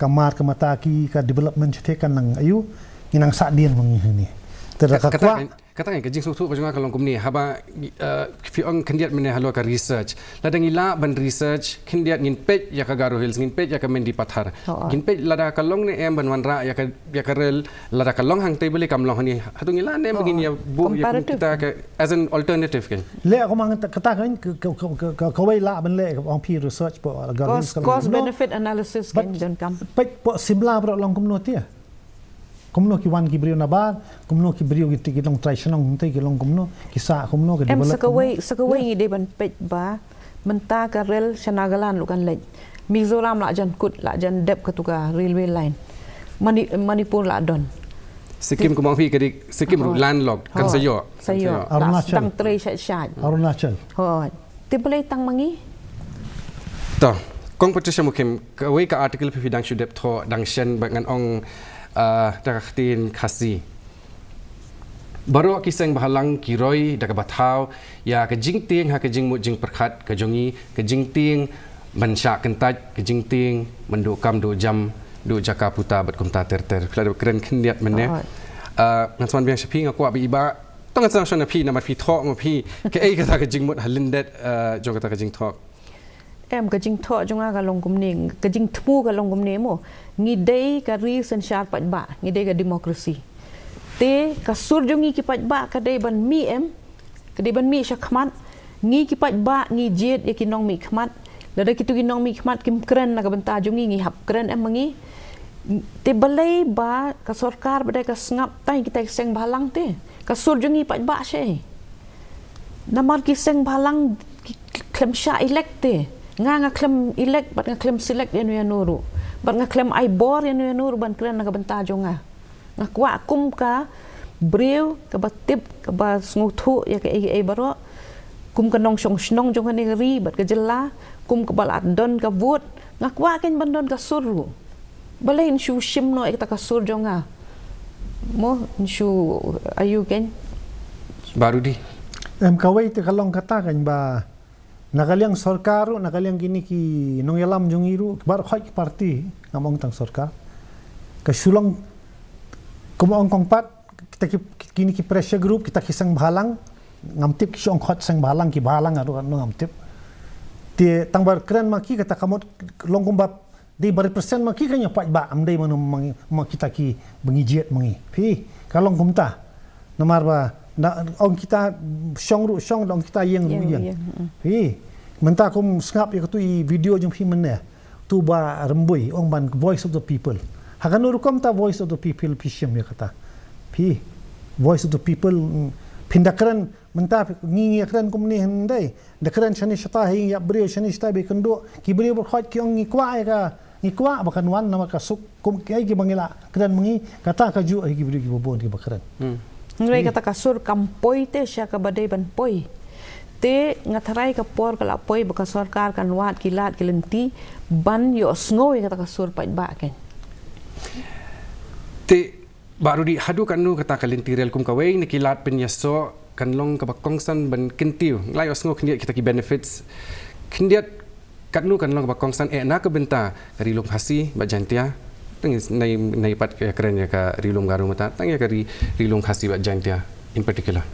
ka mar ka mata ki, ka development shathie kan nang aïu, ngi nang sah dien ma ngi hangne. Te da ka, ka kata kwah kan, kata kan ka jingsngewthuh ka jong nga ka long kumne, haba, eh, phi ong khyndiat mynne halor ka research. Lada ngi lah ban research khyndiat, ngin peit ïa ka Garo Hills, ngin peit ïa ka Mendipathar. Oh, oh. Ngin peit lada ka long ne em ban wanrah ïa ka, ïa ka rel, lada ka long hangtei balei kam long hangne. Hato ngi lah ne em, oh, ngin ïa buh ïa kum comparative kita ka as an alternative, kan? Leh kumno, kata, kata kan ka, ka, ka, ka, kawei lah ban leh, ong phi research po, Garo Hills, cost, cost benefit analysis, kan, donkam. Peit po Shimla baroh long kumno te. Kumno ki wan ki briew na bar, kumno ki briew ki, ki long trai shnong, te ki long kumno, ki sah kumno, ki develop kumno. Em, sa kawei, sa kawei ngi dei ban peit ba mynta ka rel sha Nagaland ruh kan leit. Mizoram la jan kut, la jan dep katu ka railway line. Mani-, Manipur la don. Sikkim, kumba ong phi ka dei, Sikkim ruh landlocked, kan sa ïoh. Sa ïoh. Arunachal. Dang trei shait shait. Arunachal. Hooid. Te balei tang ma ngi? To, Kong Patricia Mukhim, kawei ka article phi, phi dang shu dep thoh, dang shen, ba ngan ong, ah, da ka ktien Khasi. Baroh ki seng bhalang ki roi da kaba thaw ïa ka jingtieng ha ka jingmut jingpyrkhat ka jong ngi, ka jingtieng ban shah kyntait, ka jingtieng ban duh kam duh jam, duh jaka puta bad kumta ter ter. Phi la dep kren khyndiat mynne. Ah, ngan sman biang sha phi, nga kwah ba i Bah, to ngan sdang shwa na phi namar phi thoh ma phi. Kaei kata ka jingmut ha lyndet, eh, jong kata ka jingthoh? Em, ka jingthoh jong nga ka long kumne, ka jingthmu ka long kumne mo. Ngi dei ka ri synshar paidbah, ngi dei ka democracy. Te ka sur jong ngi ki paidbah ka dei ban mih, em, ka dei ban mih sha khmat. Ngi ki paidbah ngi jied ïa ki nongmihkhmat. Lada kitu ki nongmihkhmat kim kren na ka bynta jong ngi, ngi hap kren, em, ma ngi. Te balei ba ka sorkar ba dei ka sngap tang kita ki seng bhalang te? Ka sur jong ngi paidbah shei. Namar ki seng bhalang ki, ki khlem shah elect te. Nga, nga khlem elect bad nga khlem select ïano ïano ruh. Bad nga khlem ai bor ïano ïano ruh ban kren na ka bynta jong nga. Nga kwah kum ka briew kaba tip, kaba sngewthuh ïa kaei kaei baroh, kum ka nongshong shnong jong kane ka ri bad ka jylla, kum kaba la don ka vote, nga kwah kein ban don ka sur ruh. Balei yn shu shim noh ïa kata ka sur jong nga? Mo, yn shu aïu kein? Bah Rudy. Em, kawei te ka long kata kein ba na ka liang sorkar ruh, na ka liang kine ki nongïalam jong ngi ruh, baroh khoit ki party, ngam ong tang sorkar, ka shu long, kumba ong Kong Pat, kita ki, kine ki pressure group, kita ki seng bhalang, ngam tip ki shu ong khot seng bhalang, ki bhalang ruh, ngam tip. Te tang ba kren ma ki kata ka mut long kumba dei ba represent ma ki ka ïa paidbah, ym dei mano ma ngi, ma kita ki ba ngi jied ma ngi. Phi, ka long kumta. Namar ba da ong kita shong ruh shong, da ong kita ïeng ruh Ïeng, ïeng. ïeng, mm. Phi, mynta kum sngap ïa katu i video jong phi mynne. Tu Bah Rymbui, ong ban Voice of the People. Ha kano rukom ta Voice of the People phi shim ïa kata? Phi, Voice of the People, mm, phin da kren, mynta phi, ngi ngi kren kumne hynrei. Da kren shane shatai, ïa briew shane shatai ba kynduh. Ki briew ba khot ki ong ngi kwah ïa ka, ngi kwah ba kan wan namar ka suk kum ki ai ki ba ngi la kren ma ngi, kata ka juh ïa ki briew ki ba bun ki ba kren. Hmm. Hynrei kata ka sur kam poi te sha kaba dei ban poi. Te nga tharai ka por ka la poi ba ka sorkar kan wad ki lad ki lynti ban ïohsngew ïa kata ka sur paidbah kein. Te Bah Rudi, haduh katno kata ka lynti rel kum kawei na ki lad pynïasoh kan long kaba kongsan ban kyntiew? Nga la ïohsngew khyndiat kita ki benefits. Khyndiat katno kan long kaba kongsan eh na ka bynta ka Ri Lum Khasi bad Jaintia? Tang ïa, nai, nai pat ka kren ïa ka Ri Lum Garo mynta, tang ïa ka Ri, Ri Lum Khasi bad Jaintia in particular.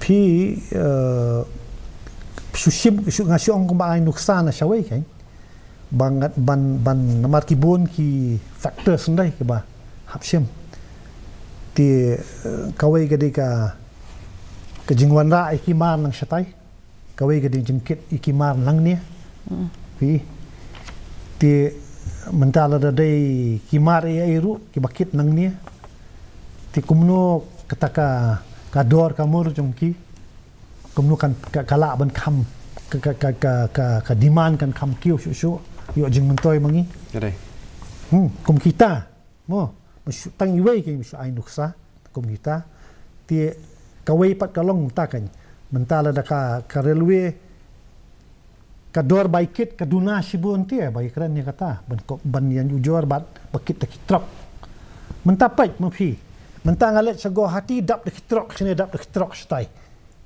Phi, eh, shu shim, shu, nga shu ong kumba ai nuksa na shawei kein. Ban, ban, ban namar ki bun ki factors ndai kiba hap shim. Te, eh, kawei ka dei ka, ka jingwanrah ïa ki mar nang shatai. Kawei ka dei jingkit ïa ki mar nangne. Hmm. Phi. Te mynta lada dei ki mar ïa ei ruh kiba kit nangne. Te kumno kata ka, ka dor ka mur jong ki. Kumno kan ka, ka lah ban kham ka, ka, ka, ka, ka, ka demand kan kham kiew shuh shuh. Ïoh jingmyntoi ma ngi. Ka dei. Hmm, kum kita. Mo, ma shu tang iwei kein ma shu ai nuksa, kum kita. Te kawei pat ka long mynta kein. Mynta lada ka, ka railway, ka dor bai kit, ka duna shibun te, bai kren ïa kata, ban ko, ban ïa ujor bad ba kit da ki trok. Mynta peit ma phi. Mynta nga leit sha Guwahati dap da ki trok shane, dap da ki trok shatai.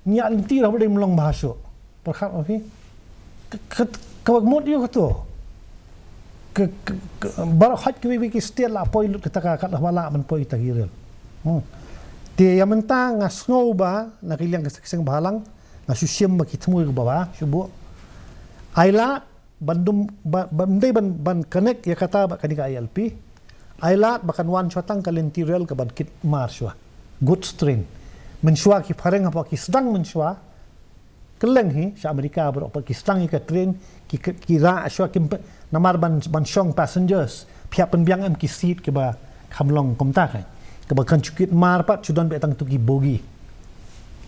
Ngi ïa lynti ruh ba dei mlong bha shuh. Pyrkhat ma phi. Ka, ka, ka mut ïa kato. Ka, ka, ka, baroh hait kiwei kiwei ki state la poi lut kata ka, kat la ba lah ban poi kita ki rel. Hmm. Te ïa mynta nga sngew ba na ki liang ka seng bhalang, nga shu shim ba ki thmu kiba bha shu buh. Ai lad ban dum, ba, ba, ym dei ban, ban connect ïa kata bad kane ka I L P. Ai lad ba kan wan shuwa tang ka lynti rel ka ban kit mar shuwa. Goods train. Mynshuwa ki phareng hapoh ki sdang mynshuwa. Kylleng hi, sha America baroh pat ki sdang ïa ka train, ki, ki, ki rah shuwa kim pe, namar ban, ban shong passengers. Phi hap pynbiang em ki seat kiba kham long kumta kein. Kaba kan shu kit mar pat shu don beit tang tu ki bogie.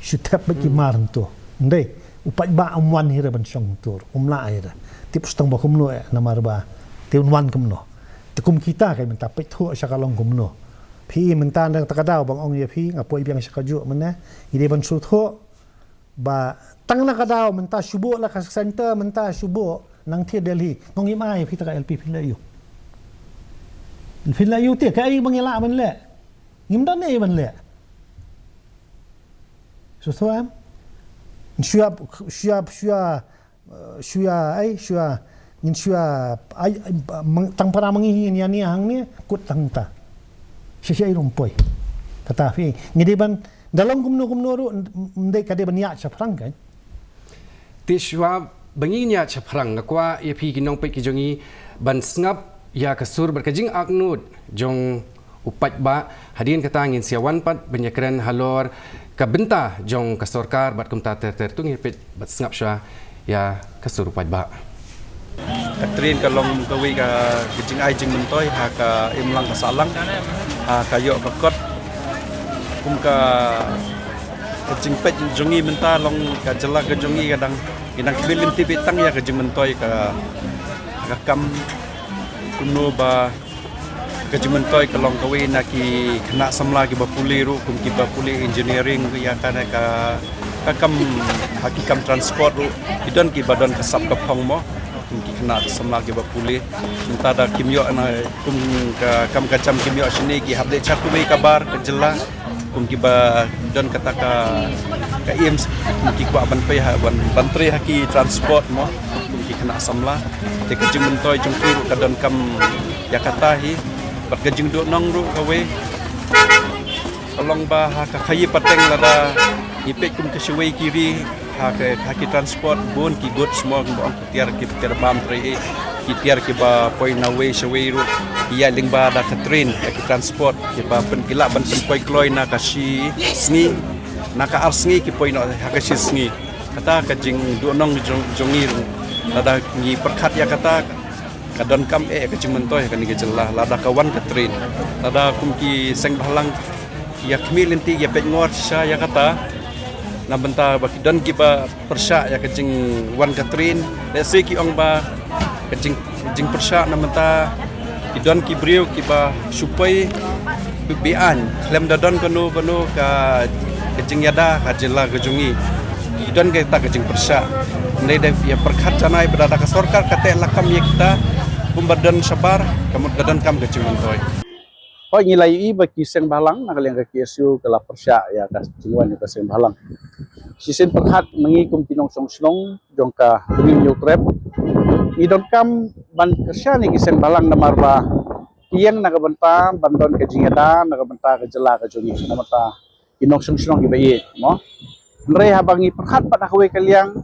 Shu thep beit ki Hmm. mar hangto. Ym dei, u paidbah um wan hi re ban shong hangto. Um lah hi re. Tip sdang ba kumno eh, namar ba. Te un wan kumno. Te kum kita kein mynta peit thuh sha ka long kumno. Phi mynta na kata ka daw ba nga ong ïa phi, nga poi biang sha kajuh mynne. Ngi dei ban shu thuh. Ba tang na ka daw mynta shu buh la ka center mynta shu buh nangtei Delhi. Nga ong ïa phi ta ka I L P phin leh aiu? Phin leh aiu te, kaei ba ngi lah ban leh? Ngim don ei ban leh. Shu thuh em? Shu ïa, shu ïa, shu ïa, eh, shu ïa, ai, shu ïa, ngin shu ïa, ai, ai, mang, tang para ma ngi ngin ïa nia hangne, kut tang ta. Shisha i ruh ym poi. Kata phi, ngi dei ban, da long kumno kumno ruh, ym dei ka dei ban ïaid shaphrang kein. Te shuwa ba ngin ïaid shaphrang, nga kwah ïa phi ki nongpeit ki jong ngi ban sngap ïa ka sur bad ka jingaknud jong u paidbah, hadien kata ngin sa ïa wan pat ban ïa kren halor ka bynta jong ka sorkar bad kumta ter ter. To ngin peit bad sngap shuwa ïa ka sur u paidbah. Ka train ka long kawei ka, ka jingai jingmyntoi ha ka imlang ka sahlang, ha ka ïoh ka kot. Kum ka, ka jingpeit jong ngi mynta long ka jylla ka jong ngi ka dang, ngi dang khmih lynti beit tang ïa ka jingmyntoi ka, ka kam kumno ba ka jingmyntoi ka long kawei na ki khynnah samla kiba pule ruh, kum kiba pule engineering ruh ïa kane ka, ka kam, ha ki kam transport ruh ki don kiba don ka sap ka phong mo, kum ki khynnah samla kiba pule. Mynta da kim ïoh na kum ka kam ka jam kim ïoh shane ki hap leit sha kawei ka bar ka jylla. Kum kiba don kata ka, ka aims, kum ki kwah ban pei ha, ban, ban trei ha ki transport mo, kum ki khynnah samla. Te ka jingmyntoi jong ki ruh ka donkam ïa kata hi, bad ka jingduhnong ruh kawei. Ka long ba ha ka khaïi pateng lada ngi peit kum ka shawei ki ri, Ha ki, ha ki transport bun ki goods mo, ki ba ong ki tiar, ki tiar bam trei, ki tiar ki ba poi na wei sha wei ruh, ki ïaid lyngba da ka train, ha ki transport ki ba pyn, ki lah ban pynpoi kloi na ka shi sngi, na ka ar sngi ki poi noh ha ka shi sngi. Kata ka jingduhnong jong, jong ngi ruh. Lada ngi pyrkhat ïa kata, ka donkam eh ka jingmyntoi ha kane ka jylla lada ka wan ka train. Lada kum ki seng bhalang ïa khmih lynti ïa peit ngor shisha ïa kata, na bynta ba ki don ki ba pyrshah ïa ka jingwan ka train. Lehse ki ong ba ka jing, jingpyrshah na bynta ki don ki briew ki ba shu poi be, beaiñ khlem da don kano kano ka, ka jingïada ha jylla ka jong ngi. Ki don kata ka jingpyrshah. Hynrei da ïa pyrkhat janai ba da ka sorkar ka teh lakam ïa kita, kumba don shabar, ka mut ka donkam ka jingmyntoi. Hooid, ngi la ïohi ba ki seng bhalang na ka liang ka K S U ka la pyrshah ïa ka jingwan ïa ka seng bhalang. Shisien pyrkhat ma ngi kum ki nongshong shnong jong ka Ri Hynñiewtrep, ngi donkam ban kyrshan ïa ki seng bhalang namar ba ki ïeng na ka bynta ban don ka jingïada na ka bynta ka jylla ka jong ngi, na ka bynta ki nongshong shnong ki ba ïeit mo. Hynrei haba ngi pyrkhat pat ha kawei ka liang,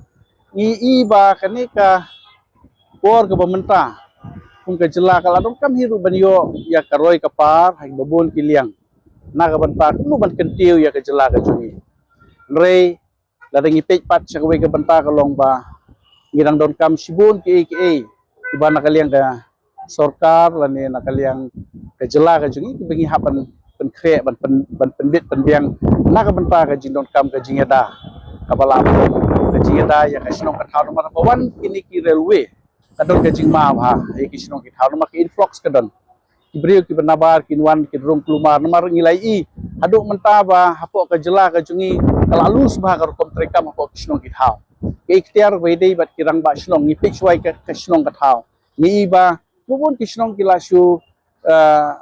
ngi i ba kane ka por kaba mynta kum ka jylla ka la donkam hi ruh ban ïoh ïa ka roi ka par ha kiba bun ki liang na ka bynta kumno ban kyntiew ïa ka jylla ka jong ngi. Hynrei lada ngi peit pat sha kawei ka bynta ka long ba ngi dang donkam shibun kiei kiei kiba na ka liang ka sorkar lane na ka liang ka jylla ka jong ngi kiba ngi hap ban pynkhreh, ban pyn, ban pynbit pynbiang na ka bynta ka jingdonkam ka jingïada kaba lah, ka jingïada ïa ka shnong ka thaw. Namar ba wan kine ki railway ka don ka jingma bha ïa ki shnong ki thaw namar ka influx ka don. Ki briew kiba nabar kin wan kin rung kulmar namar ngi la ïohi haduh mynta ba hapoh ka jylla ka jong ngi ka la lus bha ka rukom treikam hapoh ki shnong ki thaw. Ka ikhtiar ba ïadei bad ki rangbah shnong, ngi peit shuwa ka, ka shnong ka thaw, ngi i ba bun ki shnong ki la shu, ah,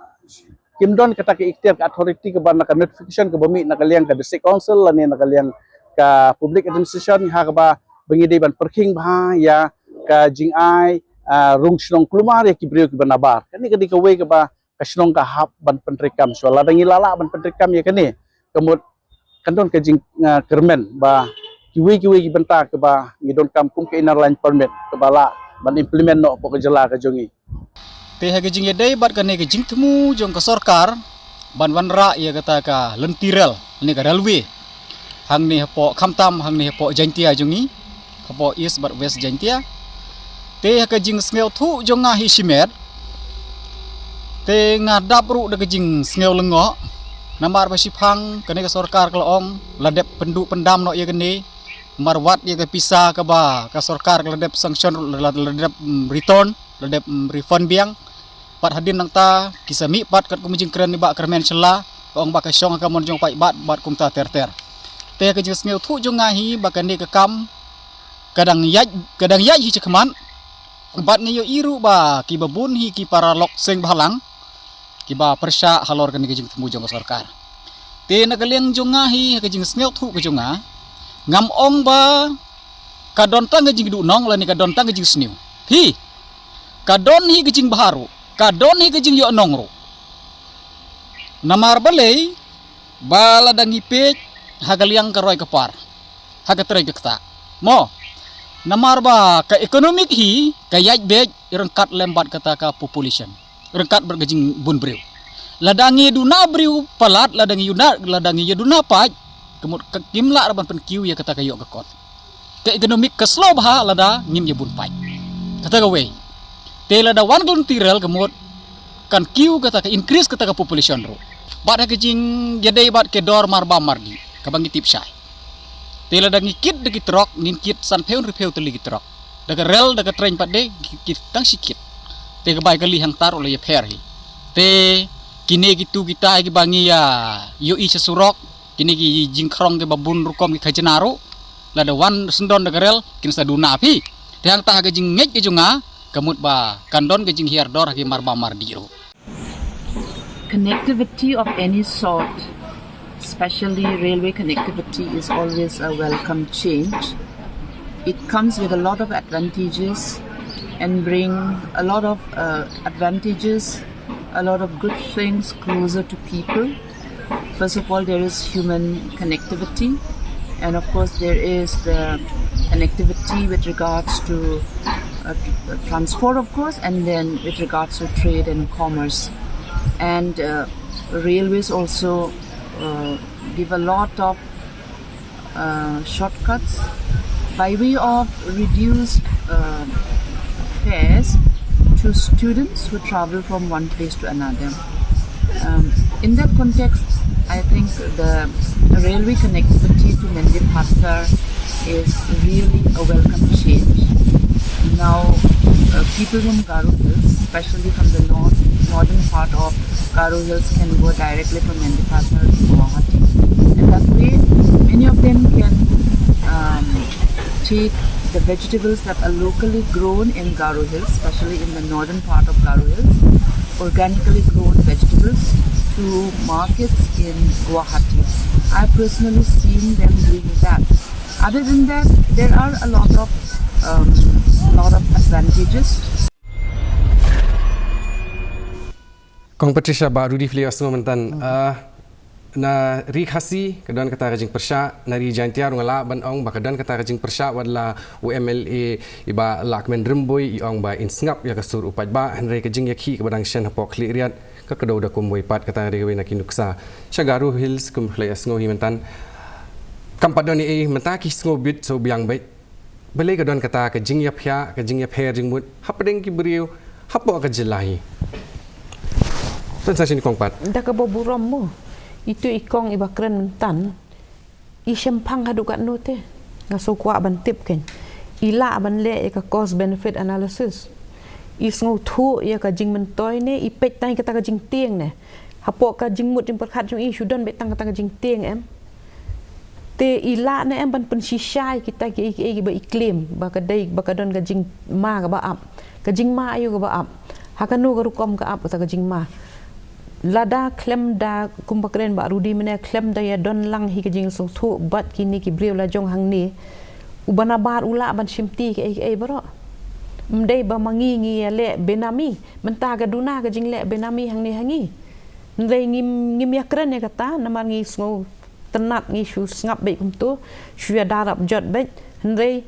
kim don kata ka ikhtiar, ka authority kaba na ka notification kaba mih na ka liang ka district council lane na ka liang ka public administration ha kaba ba ngi dei ban pyrkhing bha ïa ka jingai, ah, rung shnong kulmar ïa ki briew kiba nabar. Kane ka dei kawei kaba ka shnong ka hap ban pyntreikam shuwa. Lada ngi lah lah ban pyntreikam ïa kane, ka mut kan don ka jing, ah, kyrmen ba kiwei kiwei ki bynta kaba ngi donkam kum ka Inner Line Permit kaba lah ban implement noh hapoh ka jylla ka jong ngi. Te ha ka jingïadei bad kane ka jingthmu jong ka sorkar ban wanrah ïa kata ka lynti rel ne ka railway hangne hapoh, khamtam hangne hapoh Jaintia jong ngi, hapoh East bad West Jaintia. Te ha ka jingsngewthuh jong nga hi shimet, te nga dap ruh da ka jingsngew lyngngoh namar ba shiphang kane ka sorkar ka la ong la dep pynduh pyndam noh ïa kane. Namar wat ïa ka pisa kaba ka sorkar ka la dep sanction ruh la, la, la dep, mm, return, la dep, mm, refund biang. Pat hadien nangta ki sa mih pat katkum ka jingkren i Bah Kyrmen Shylla, ka ong ba ka shong ha ka mon jong paidbah bad kumta ter ter. Te ka jingsngewthuh jong nga hi ba kane ka kam ka dang ïaid, ka dang ïaid hi shakhmat. Bad nga ïohi ruh ba kiba bun hi ki paralok seng bhalang kiba pyrshah halor kane ka jingthmu jong ka sorkar. Te na ka liang jong nga hi, ha ka jingsngewthuh ka jong nga, ngam ong ba ka don tang ka jingduhnong lane ka don tang ka jingsniew. Hi, ka don hi ka jingbha ruh, ka don hi ka jingïohnong ruh. Namar balei, ba lada ngi peit ha ka liang ka roi ka par, ha ka trei ka ktah mo, namar ba ka economic hi ka ïaid beit ryngkat lem bad kata ka population, ryngkat bad ka jingbun briew. Lada ngi duna briew palat, lada ngi duna, lada ngi ïa duna paid, ka mut ka kim lah ban pynkiew ïa kata ka ïoh ka kot. Ka economic ka slow bha lada ngim ïa bun paid. Kata kawei. Te lada wan ka lynti rel ka mut kan kiew kata, ka increase kata ka population ruh. Bad ha ka jingïadei bad ka dor marbam mardih kaba ngi tip shai. Te lada ngi kit da ki trok, ngin kit sanphew hynriewphew tylli ki trok. Da ka rel, da ka train pat de, ngi kit tang shi kit. Te ka bai kali hangta ruh la ïapher hi. Te kine kitu kita kiba ngi ïa ïohi sha surok, kine ki jingkhrong kiba bun rukom ki khajna ruh, lada wan syndon da ka rel, kin sa duna phi. Te hangta ha ka jingngeit ka jong nga, ka mut ba kan don ka jinghiar dor ha ki marbam mardih ruh. Connectivity of any sort, especially railway connectivity, is always a welcome change. It comes with a lot of advantages and bring a lot of, uh, advantages, a lot of good things closer to people. First of all, there is human connectivity. And of course, there is the connectivity with regards to uh, tr- uh, transport, of course, and then with regards to trade and commerce. And uh, railways also uh, give a lot of uh, shortcuts by way of reduced uh, fares to students who travel from one place to another. Um, in that context, I think the railway connectivity to Mendipathar is really a welcome change. Now, uh, people from Garo Hills, especially from the north, northern part of Garo Hills, can go directly from Mendipathar to Guwahati. And that way, many of them can um, take the vegetables that are locally grown in Garo Hills, especially in the northern part of Garo Hills, organically grown vegetables to markets in Guwahati. I've personally seen them doing that. Other than that, there are a lot of um, lot of advantages. Kong Patricia, Bah Rudi phi la ïohsngew myntan. Ah, na ri Khasi ka don kata ka jingpyrshah, na ri Jaintia ruh nga lah ban ong ba ka don kata ka jingpyrshah, wat la u M L A i Bah Lahkmen Rymbui i ong ba in sngap ïa ka sur u paidbah, hynrei ka jingïakhih kaba dang shen hapoh Khliehriat ka kdew da kumwei pat. Kata ka dei kawei na ki nuksa sha Garo Hills kum phi la ïohsngew hi myntan. Kam pat don ei ei, mynta ki sngew bit sngewbiang beit. Balei ka don kata ka jingïaphiah, ka jingïapher jingmut hapdeng ki briew hapoh ka jylla hi? Pynsan shane Kong Pat. Da kaba burom mo, itu i kong iba kren myntan, i shemphang haduh katno te? Nga sngewkwah ban tip kein. I lah ban leh ïa ka cost benefit analysis. I sngewthuh ïa ka jingmyntoi ne i peit tang kata ka jingtieng ne? Hapoh ka jingmut jingpyrkhat jong i shu don beit tang kata ka jingtieng, em? Te i lah ne em ban pynshisha ïa kita kiei kiei kiba i claim ba ka dei, ba ka don ka jingma kaba ap? Ka jingma aïu kaba ap? Ha kano ka rukom ka ap kata ka jingma? Lada khlem da, kumba kren Bah Rudi mynne, khlem da ïadon lang hi ka jingsngewthuh bad kine ki briew la jong hangne, uba nabar u lah ban shimti kiei kiei baroh. Ym dei ba ma ngi ngi ïaleh benami. Mynta ka duna ka jingleh benami hangne ha ngi. Hynrei ngim, ngim ïakren ïa kata namar ngi sngewtynnat, ngi shu sngap beit kumto, shu ïada rapjot beit. Hynrei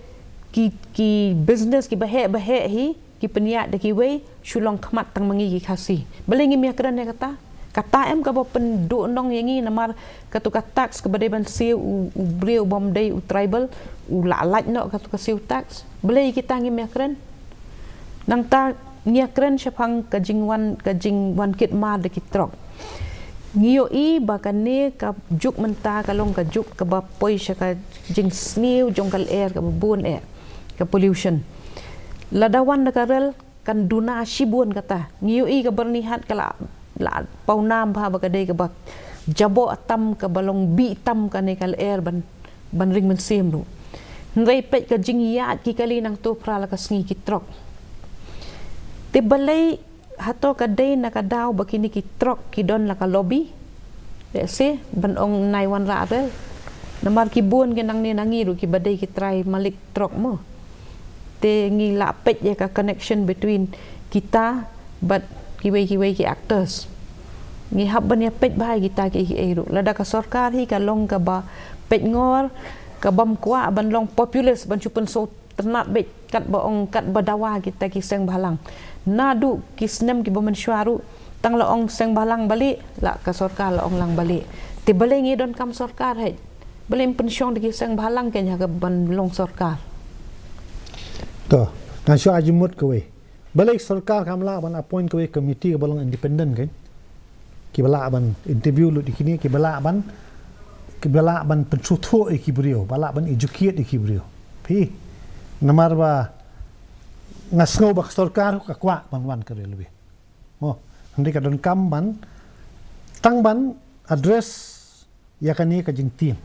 ki, ki business kiba heh ba heh hi ki pynïaid da kiwei, shu long khmat tang ma ngi ki Khasi. Balei ngim ïakren ïa kata? Kata em kaba pynduhnong ïa ngi namar katu ka tax kaba dei ban siew u, u briew bym dei u tribal, u la lait noh katu ka siew tax. Balei kita ngim ïakren? Nangta ngi ïakren shaphang ka jingwan, ka jingwan kit mar da ki trok. Ngi ïohi ba kane ka juk mynta ka long ka juk kaba poi sha ka jingsniew jong ka lyer kaba bun eh, ka pollution. Lada wan da ka rel kan duna shibun kata. Ngi ïohi ka Byrnihat ka la, la pawnam bha ba ka dei kaba jaboh tam, kaba long bih tam kane ka lyer ban, ban ring mynsiem ruh. Hynrei peit ka jingïaid ki kali nangto phra la ka sngi ki trok. Te balei, hato ka dei na ka daw ba kine ki trok ki don la ka lobby? Let's say ban ong nai wanrah rel. Namar ki bun ki nangne na ngi ruh kiba dei ki trai malik trok mo. Te ngi lah peit ïa ka connection between kita bad kiwei kiwei ki actors. Ngi hap ban ïa peit bha ïa kita kiei kiei ruh. Lada ka sorkar hi ka long kaba peitngor, kabym kwah ban long populist, ban shu pynsngewtynnat beit katba ong, katba dawa kita ki seng bhalang. Naduh ki snem kiba mynshuwa ruh tang la ong seng bhalang balih, la ka sorkar la ong lang balih. Te balei ngi donkam sorkar hei? Balei ym pynshong da ki seng bhalang kein ha kaban long sorkar? To, ngan shu ai jingmut kawei. Balei sorkar kam lah ban appoint kawei committee kaba long independent kein? Kiba lah ban interview lut ïa kine, kiba lah ban, kiba lah ban pynsngewthuh ïa ki briew, ba lah ban educate ïa ki briew. Phi, namar ba nga sngew ba ka sorkar ka kwah ban wan ka railway. Mo, hynrei ka donkam ban, tang ban address ïa kane ka jingtieng.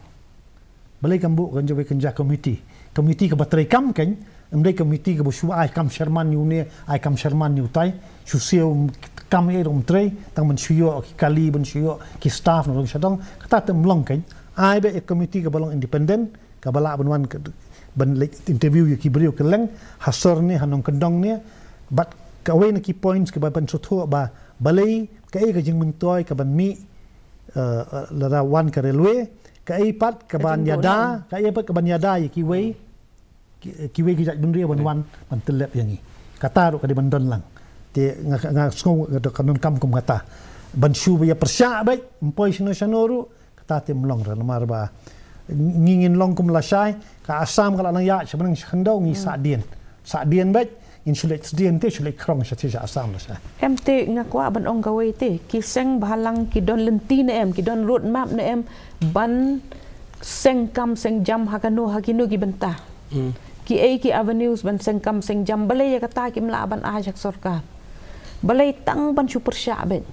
Balei kam buh kane kawei kynja committee? Committee kaba treikam kein, ym dei committee kaba shu ai kam sherman ïa une, ai kam sherman ïa utai, shu siew kam ei ruh ym trei, tang ban shu ïoh ki kali, ban shu ïoh ki staff na dong sha dong, kata te ym long kein. Ai beit ïa committee kaba long independent, kaba lah ban wan ka, ban leit interview ïa ki briew kylleng, ha sor ne, ha nongkyndong ne, bad kawei na ki points kaba pynsngewthuh ba balei, kaei ka jingmyntoi kaban mih, eh, eh, lada wan ka railway, Kaei pat ka ban ïada, kaei pat ka ban ïada ïa kiwei, ki, kiwei ki jaitbynriew ban wan ban tyllep ïa ngi. Kata ruh ka dei ban don lang. Te nga, nga sngew ka donkam kum kata. Ban shu ba ïa pyrshah beit, ym poi shano shano ruh, kata te ym long re namar ba ngi ngin long kum lashai, ka Assam ka la nang ïaid sha bneng sha khyndew, ngi sahdien. Sahdien beit, ngin shu leit sdien te, shu leit khrong sha te sha Assam lashai. Em te nga kwah ban ong kawei te, ki seng bhalang ki don lynti ne em, ki don road map ne em, ban seng kam seng jam ha kano ha kino ki bynta. Kiei ki avenues ban seng kam seng jam, balei ïa kata kim lah ban ai sha ka sorkar. Balei tang ban shu pyrshah beit.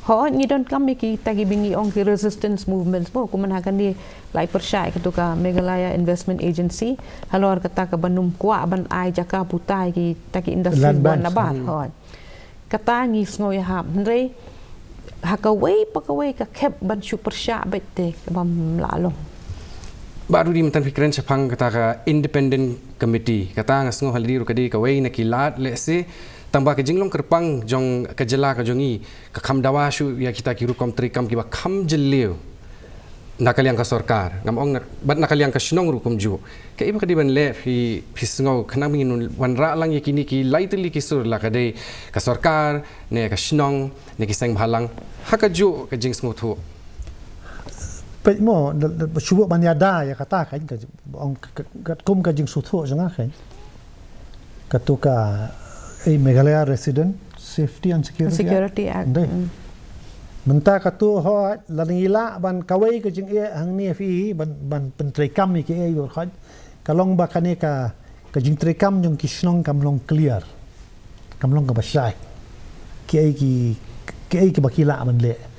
Hooid ngi donkam ïa kita kiba ngi ong ki resistance movements mo, kumne ha kane la pyrshah ïa kato ka Meghalaya Investment Agency, halor kata kaba ym kwah ban ai jaka puta ïa kita ki industry, land ban nabar. Hooid. Kata ngi sngew ïahap, hynrei ha kawei pa kawei ka khep ban shu pyrshah beit te kaba ym lah long. Bah Rudy, mynta phi kren shaphang kata ka independent committee, kata nga sngew ha lade ruh ka dei kawei na ki lad lehse, tangba ka jinglong kyrpang jong ka jylla ka jong ngi ka kham dawa shuh ïa kita ki rukom treikam kiba kham jylliew na ka liang ka sorkar, ngam ong na, bad na ka liang ka shnong ruh kumjuh. Kaei ba ka dei ban leh phi, phi sngew khnang ba ngin wanrah lang ïa kine ki lai tylli ki sur, la ka dei ka sorkar ne ka shnong ne ki seng bhalang, ha kajuh ka jingsngewthuh. Peit mo, da, da, shu ban ïada ïa kata kan, ka, ong, ka, ka, katkum ka jingsngewthuh jong nga kan. Kato ka, eh, Meghalaya Resident Safety and Security Act. Security Act. Ndai. Mynta kato hooid, lada ngi lah ban kawei ka jingeh hangne phi, ban, ban pyntreikam ïa kiei baroh hooid. Ka long ba kane ka, ka jingtreikam jong ki shnong kam long clear. Kam long kaba shai. Kiei ki, kiei kiba ki lah ban leh.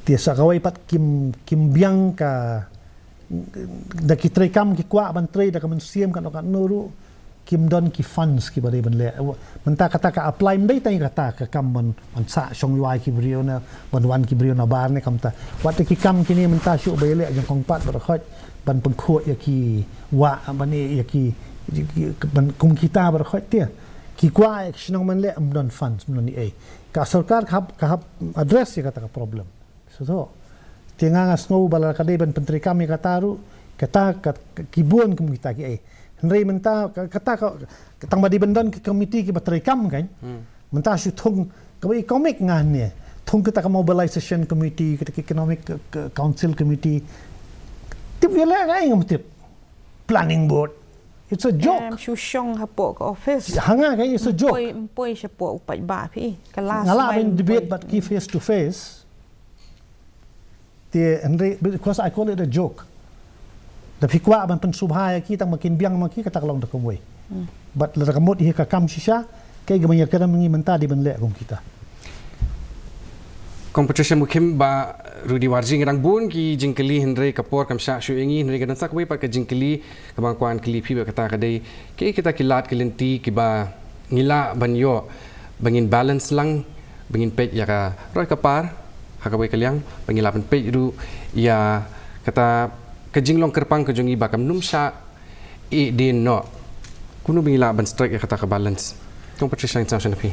Te sa kawei pat kim, kim biang ka, da ki treikam ki kwah ban trei da ka mynsiem kano kano ruh, kim don ki funds kiba dei ban leh. Mynta kata ka apply ym dei tang ïa kata ka kam ban, ban sah shong ïa ki briew ne, ban wan ki briew nabar ne kumta. Wat ki kam kine mynta shuh ba ïaleh jong kong Pat baroh hooid, ban pynkhuid ïa ki wah, ban ïa ki, ki, ban kum kita baroh hooid te. Ki kwah ïa ki shnong ban leh, ym don funds, ym don ei. Ka sorkar ka hap, ka hap address ïa kata ka problem. Sngewthuh. Te nga nga sngew ba la ka dei ban pyntreikam ïa kata ruh, kata ka, ka, ki bun kum kita kiei. Hynrei mynta ka, kata ka, tang ba dei ban don ki komiti kiba treikam kan. Mynta shu thung, kaba i komik nga ne. Thung kita ka mobilization committee, kita ka economic, ka, ka council committee. Tip ïa leh kaei ngam tip. Planning board. It's a joke. Em, shu shong hapoh ka office. Ha nga kan, it's a joke. Ym poi, ym poi shapoh u paidbah phi. Ka last mile. Nga lah ban debate bad ki face to face. Te hynrei, because I call it a joke. Da phi kwah ban pynsngewbha ïa ki tang ba kin biang ma ki, kata ka long da kumwei. Bad lada ka mut hi ka kam shisha, kaei kaba ngi ïakren ngi mynta dei ban leh kum kita. Kong Patricia Mukhim, Bah Rudy Warjri, nga dang bun ki jingkylli hynrei ka por kam shah shuh ïa ngi, hynrei ka dang sa kawei pat ka jingkylli kaba nga kwah ban kylli phi bad kata ka dei, kiei kita ki lad ki lynti kiba ngi lah ban ïoh ba ngin balance lang, ba ngin peit ïa ka roi ka par ha kawei ka liang, ba ngi lah ban peit ruh ïa kata ka jinglong kyrpang ka jong ngi ba kam nym shah ïeh dien noh. Kumno ba ngi lah ban strike ïa kata ka balance? Kong Patricia, ngan sngewsih na phi.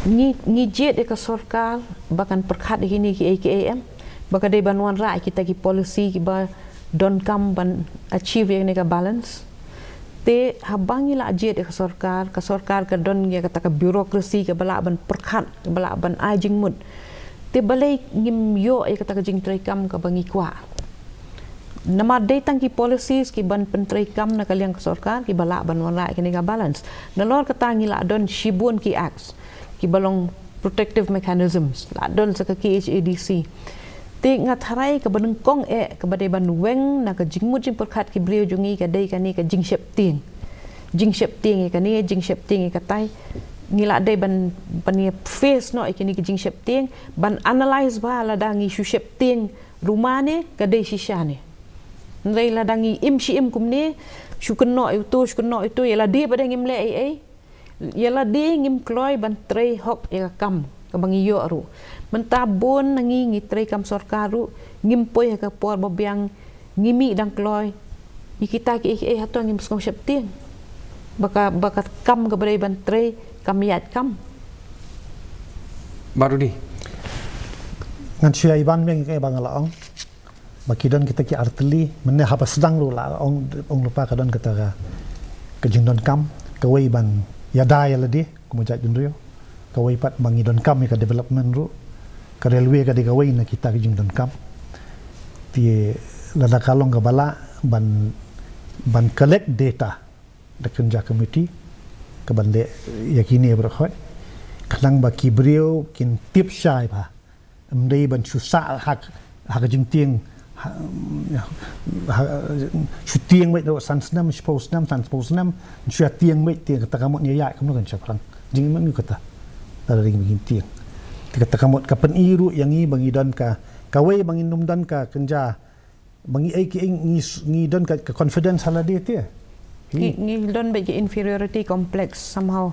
Ngi, ngi jied ïa ka sorkar ba kan pyrkhat ïa kine kiei kiei em, ba ka dei ban wanrah ïa kita ki policy kiba donkam ban achieve ïa kane ka balance. Te haba ngi la jied ïa ka sorkar, ka sorkar ka don ïa kata ka bureaucracy kaba lah ban pyrkhat, kaba lah ban ai jingmut. Te balei ngim ïoh ïa kata ka jingtreikam kaba ngi kwah. Namar dei tang ki policies kiban pyntreikam na ka liang ka sorkar kiba lah ban wanrah ïa kane ka balance. Nalor kata ngi la don shibun ki acts kiba long protective mechanisms, la don sa ka K H A D C. Te nga tharai kaba nyngkong eh kaba dei ban weng na ka jingmut jingpyrkhat ki briew jong ngi ka dei kane ka jingsheptieng. Jingsheptieng ïa kane, jingsheptieng ïa katai. Ngi la dei ban, ban ïa face noh ïa kine ki jingsheptieng, ban analyse ba lada ngi shu sheptieng ruh mane, ka dei shisha ne. Hynrei lada ngi im shi im kumne, shu kynnoh ïa uto, shu kynnoh ïa uto, ïa lade pat de ngim leh ei ei. Ïa lade ngim kloi ban trei hok ïa ka kam kaba ngi ïoh ruh. Mynta bun na ngi ngi treikam sorkar ruh, ngim poi ha ka por ba biang, ngi mih dang kloi. Ïa kita kiei kiei hato ngim sngew sheptieng. Ba ka, ba ka kam kaba dei ban trei kam ïaid kam. Bah Rudy. Ngan shu ïa ban biang ïa kaba nga la ong. Ba ki don kita ki artylli, mynne haba sdang ruh la ong, ong lypa ka don kata ka, ka jingdonkam, kawei ban ïada ïa lade kum u jaitbynriew, kawei pat ba ngi donkam ïa ka development ruh. Ka railway ka dei kawei na kita ki jingdonkam. Te lada ka long kaba lah ban, ban collect data da ka kynja committee kaban leh ïa kine baroh khoit, khnang ba ki briew kin tip shai ba ym dei ban shu sah ha, ha ka jingtieng, ha, ha, shu tieng beit ruh san snem, shiphew snem, san shiphew snem, shu ïa tieng beit, tieng kata ka mut ïa ïaid kumno kan shaphrang. Jingim ym ïa kata. Lada dei ba ngin tieng, te kata ka mut ka pyni ruh ïa ngi ba ngi don ka, kawei ba ngin ym don ka kynja, ba ngi ei ki ei ngi, ngi don ka, ka confidence ha lade te. Hi. Ngi, ngi don beit ki inferiority complex somehow.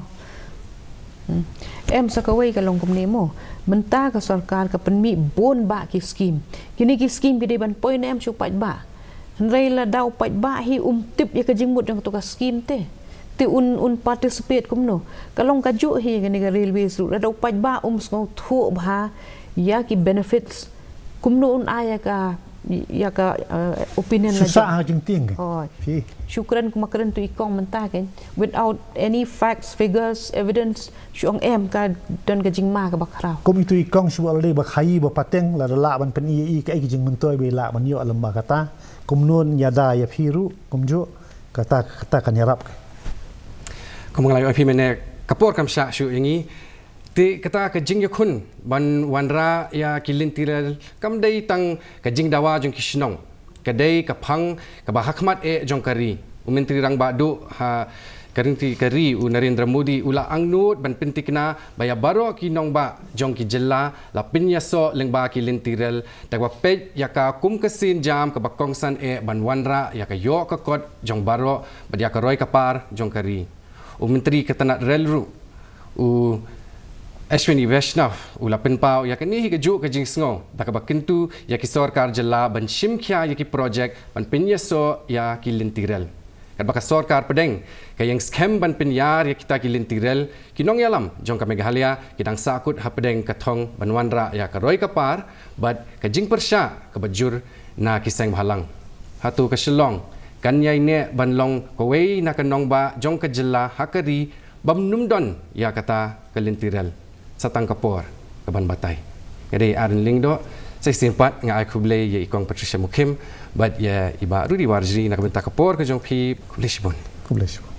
Hmm. Em, sa kawei ka long kumne mo. Mynta ka sorkar ka pynmih bun bah ki skim. Kine ki skim ki dei ban poi ne em sha u paidbah. Hynrei lada u paidbah hi um tip ïa ka jingmut jong kato ka skim te, te un, un participate kumno? Ka long kajuh hi kane ka railways ruh, lada u paidbah um sngewthuh bha ïa ki benefits, kumno un ai ïa ka, ïa ka, uh, opinion? Shu la sah jong ha jingtieng. Oh. Hi. Shu kren kumba kren tu i kong mynta kein, without any facts, figures, evidence, shu ong em, ka don ka jingma kaba khraw. Kum itu i kong shu ong lei ba khaïi ba pateng, lada lah ban pyni ïa i kaei ka jingmyntoi ba i lah ban ïoh lem bad kata. Kumno un ïada ïa phi ruh kumjuh, kata, kata kan ïarap. Kumba nga la ïohi mynne, ka por kam shah shuh ïa ngi. Te kata ka jingïakhun ban wanrah ïa ki lynti rel kam dei tang ka jingdawa jong ki shnong. Ka dei ka phang kaba hakhmat eh jong ka ri. U Myntri Rangbah Duh ha ka ri, ka ri, u Narendra Modi, u la angnud ban pynthikna ba ïa baroh ki nongbah jong ki jylla la pynïasoh lyngba ki lynti rel, da kaba peit ïa ka kum ka sienjam kaba kongsan eh ban wanrah ïa ka ïoh ka kot jong baroh bad ïa ka roi ka par jong ka ri. U Myntri ka tnat rel ruh, u Ashwini Vaishnaw, u la pynpaw ïa kane hi kajuh ka jingsngew da kaba kyntu ïa ki sorkar jylla ban shim khia ïa ki projek ban pynïasoh ïa ki lynti rel. Katba ka sorkar pdeng ka ïeng skhem ban pynïar ïa kita ki lynti rel, ki nongïalam jong ka Meghalaya ki dang sahkut hapdeng ka thong ban wanrah ïa ka roi ka par bad ka jingpyrshah kaba jur na ki seng bhalang. Hato ka Shillong kan ïai neh ban long kawei na ka nongbah jong ka jylla ha ka ri bym nym don ïa kata ka lynti rel? Sa tang ka por kaban batai. Nga dei Aaron Lyngdoh, sa shisien pat nga ai khublei ïa i Kong Patricia Mukhim bad ïa i Bah Rudy Warjri na ka bynta ka por ka jong phi. Khublei shibun. Khublei shibun.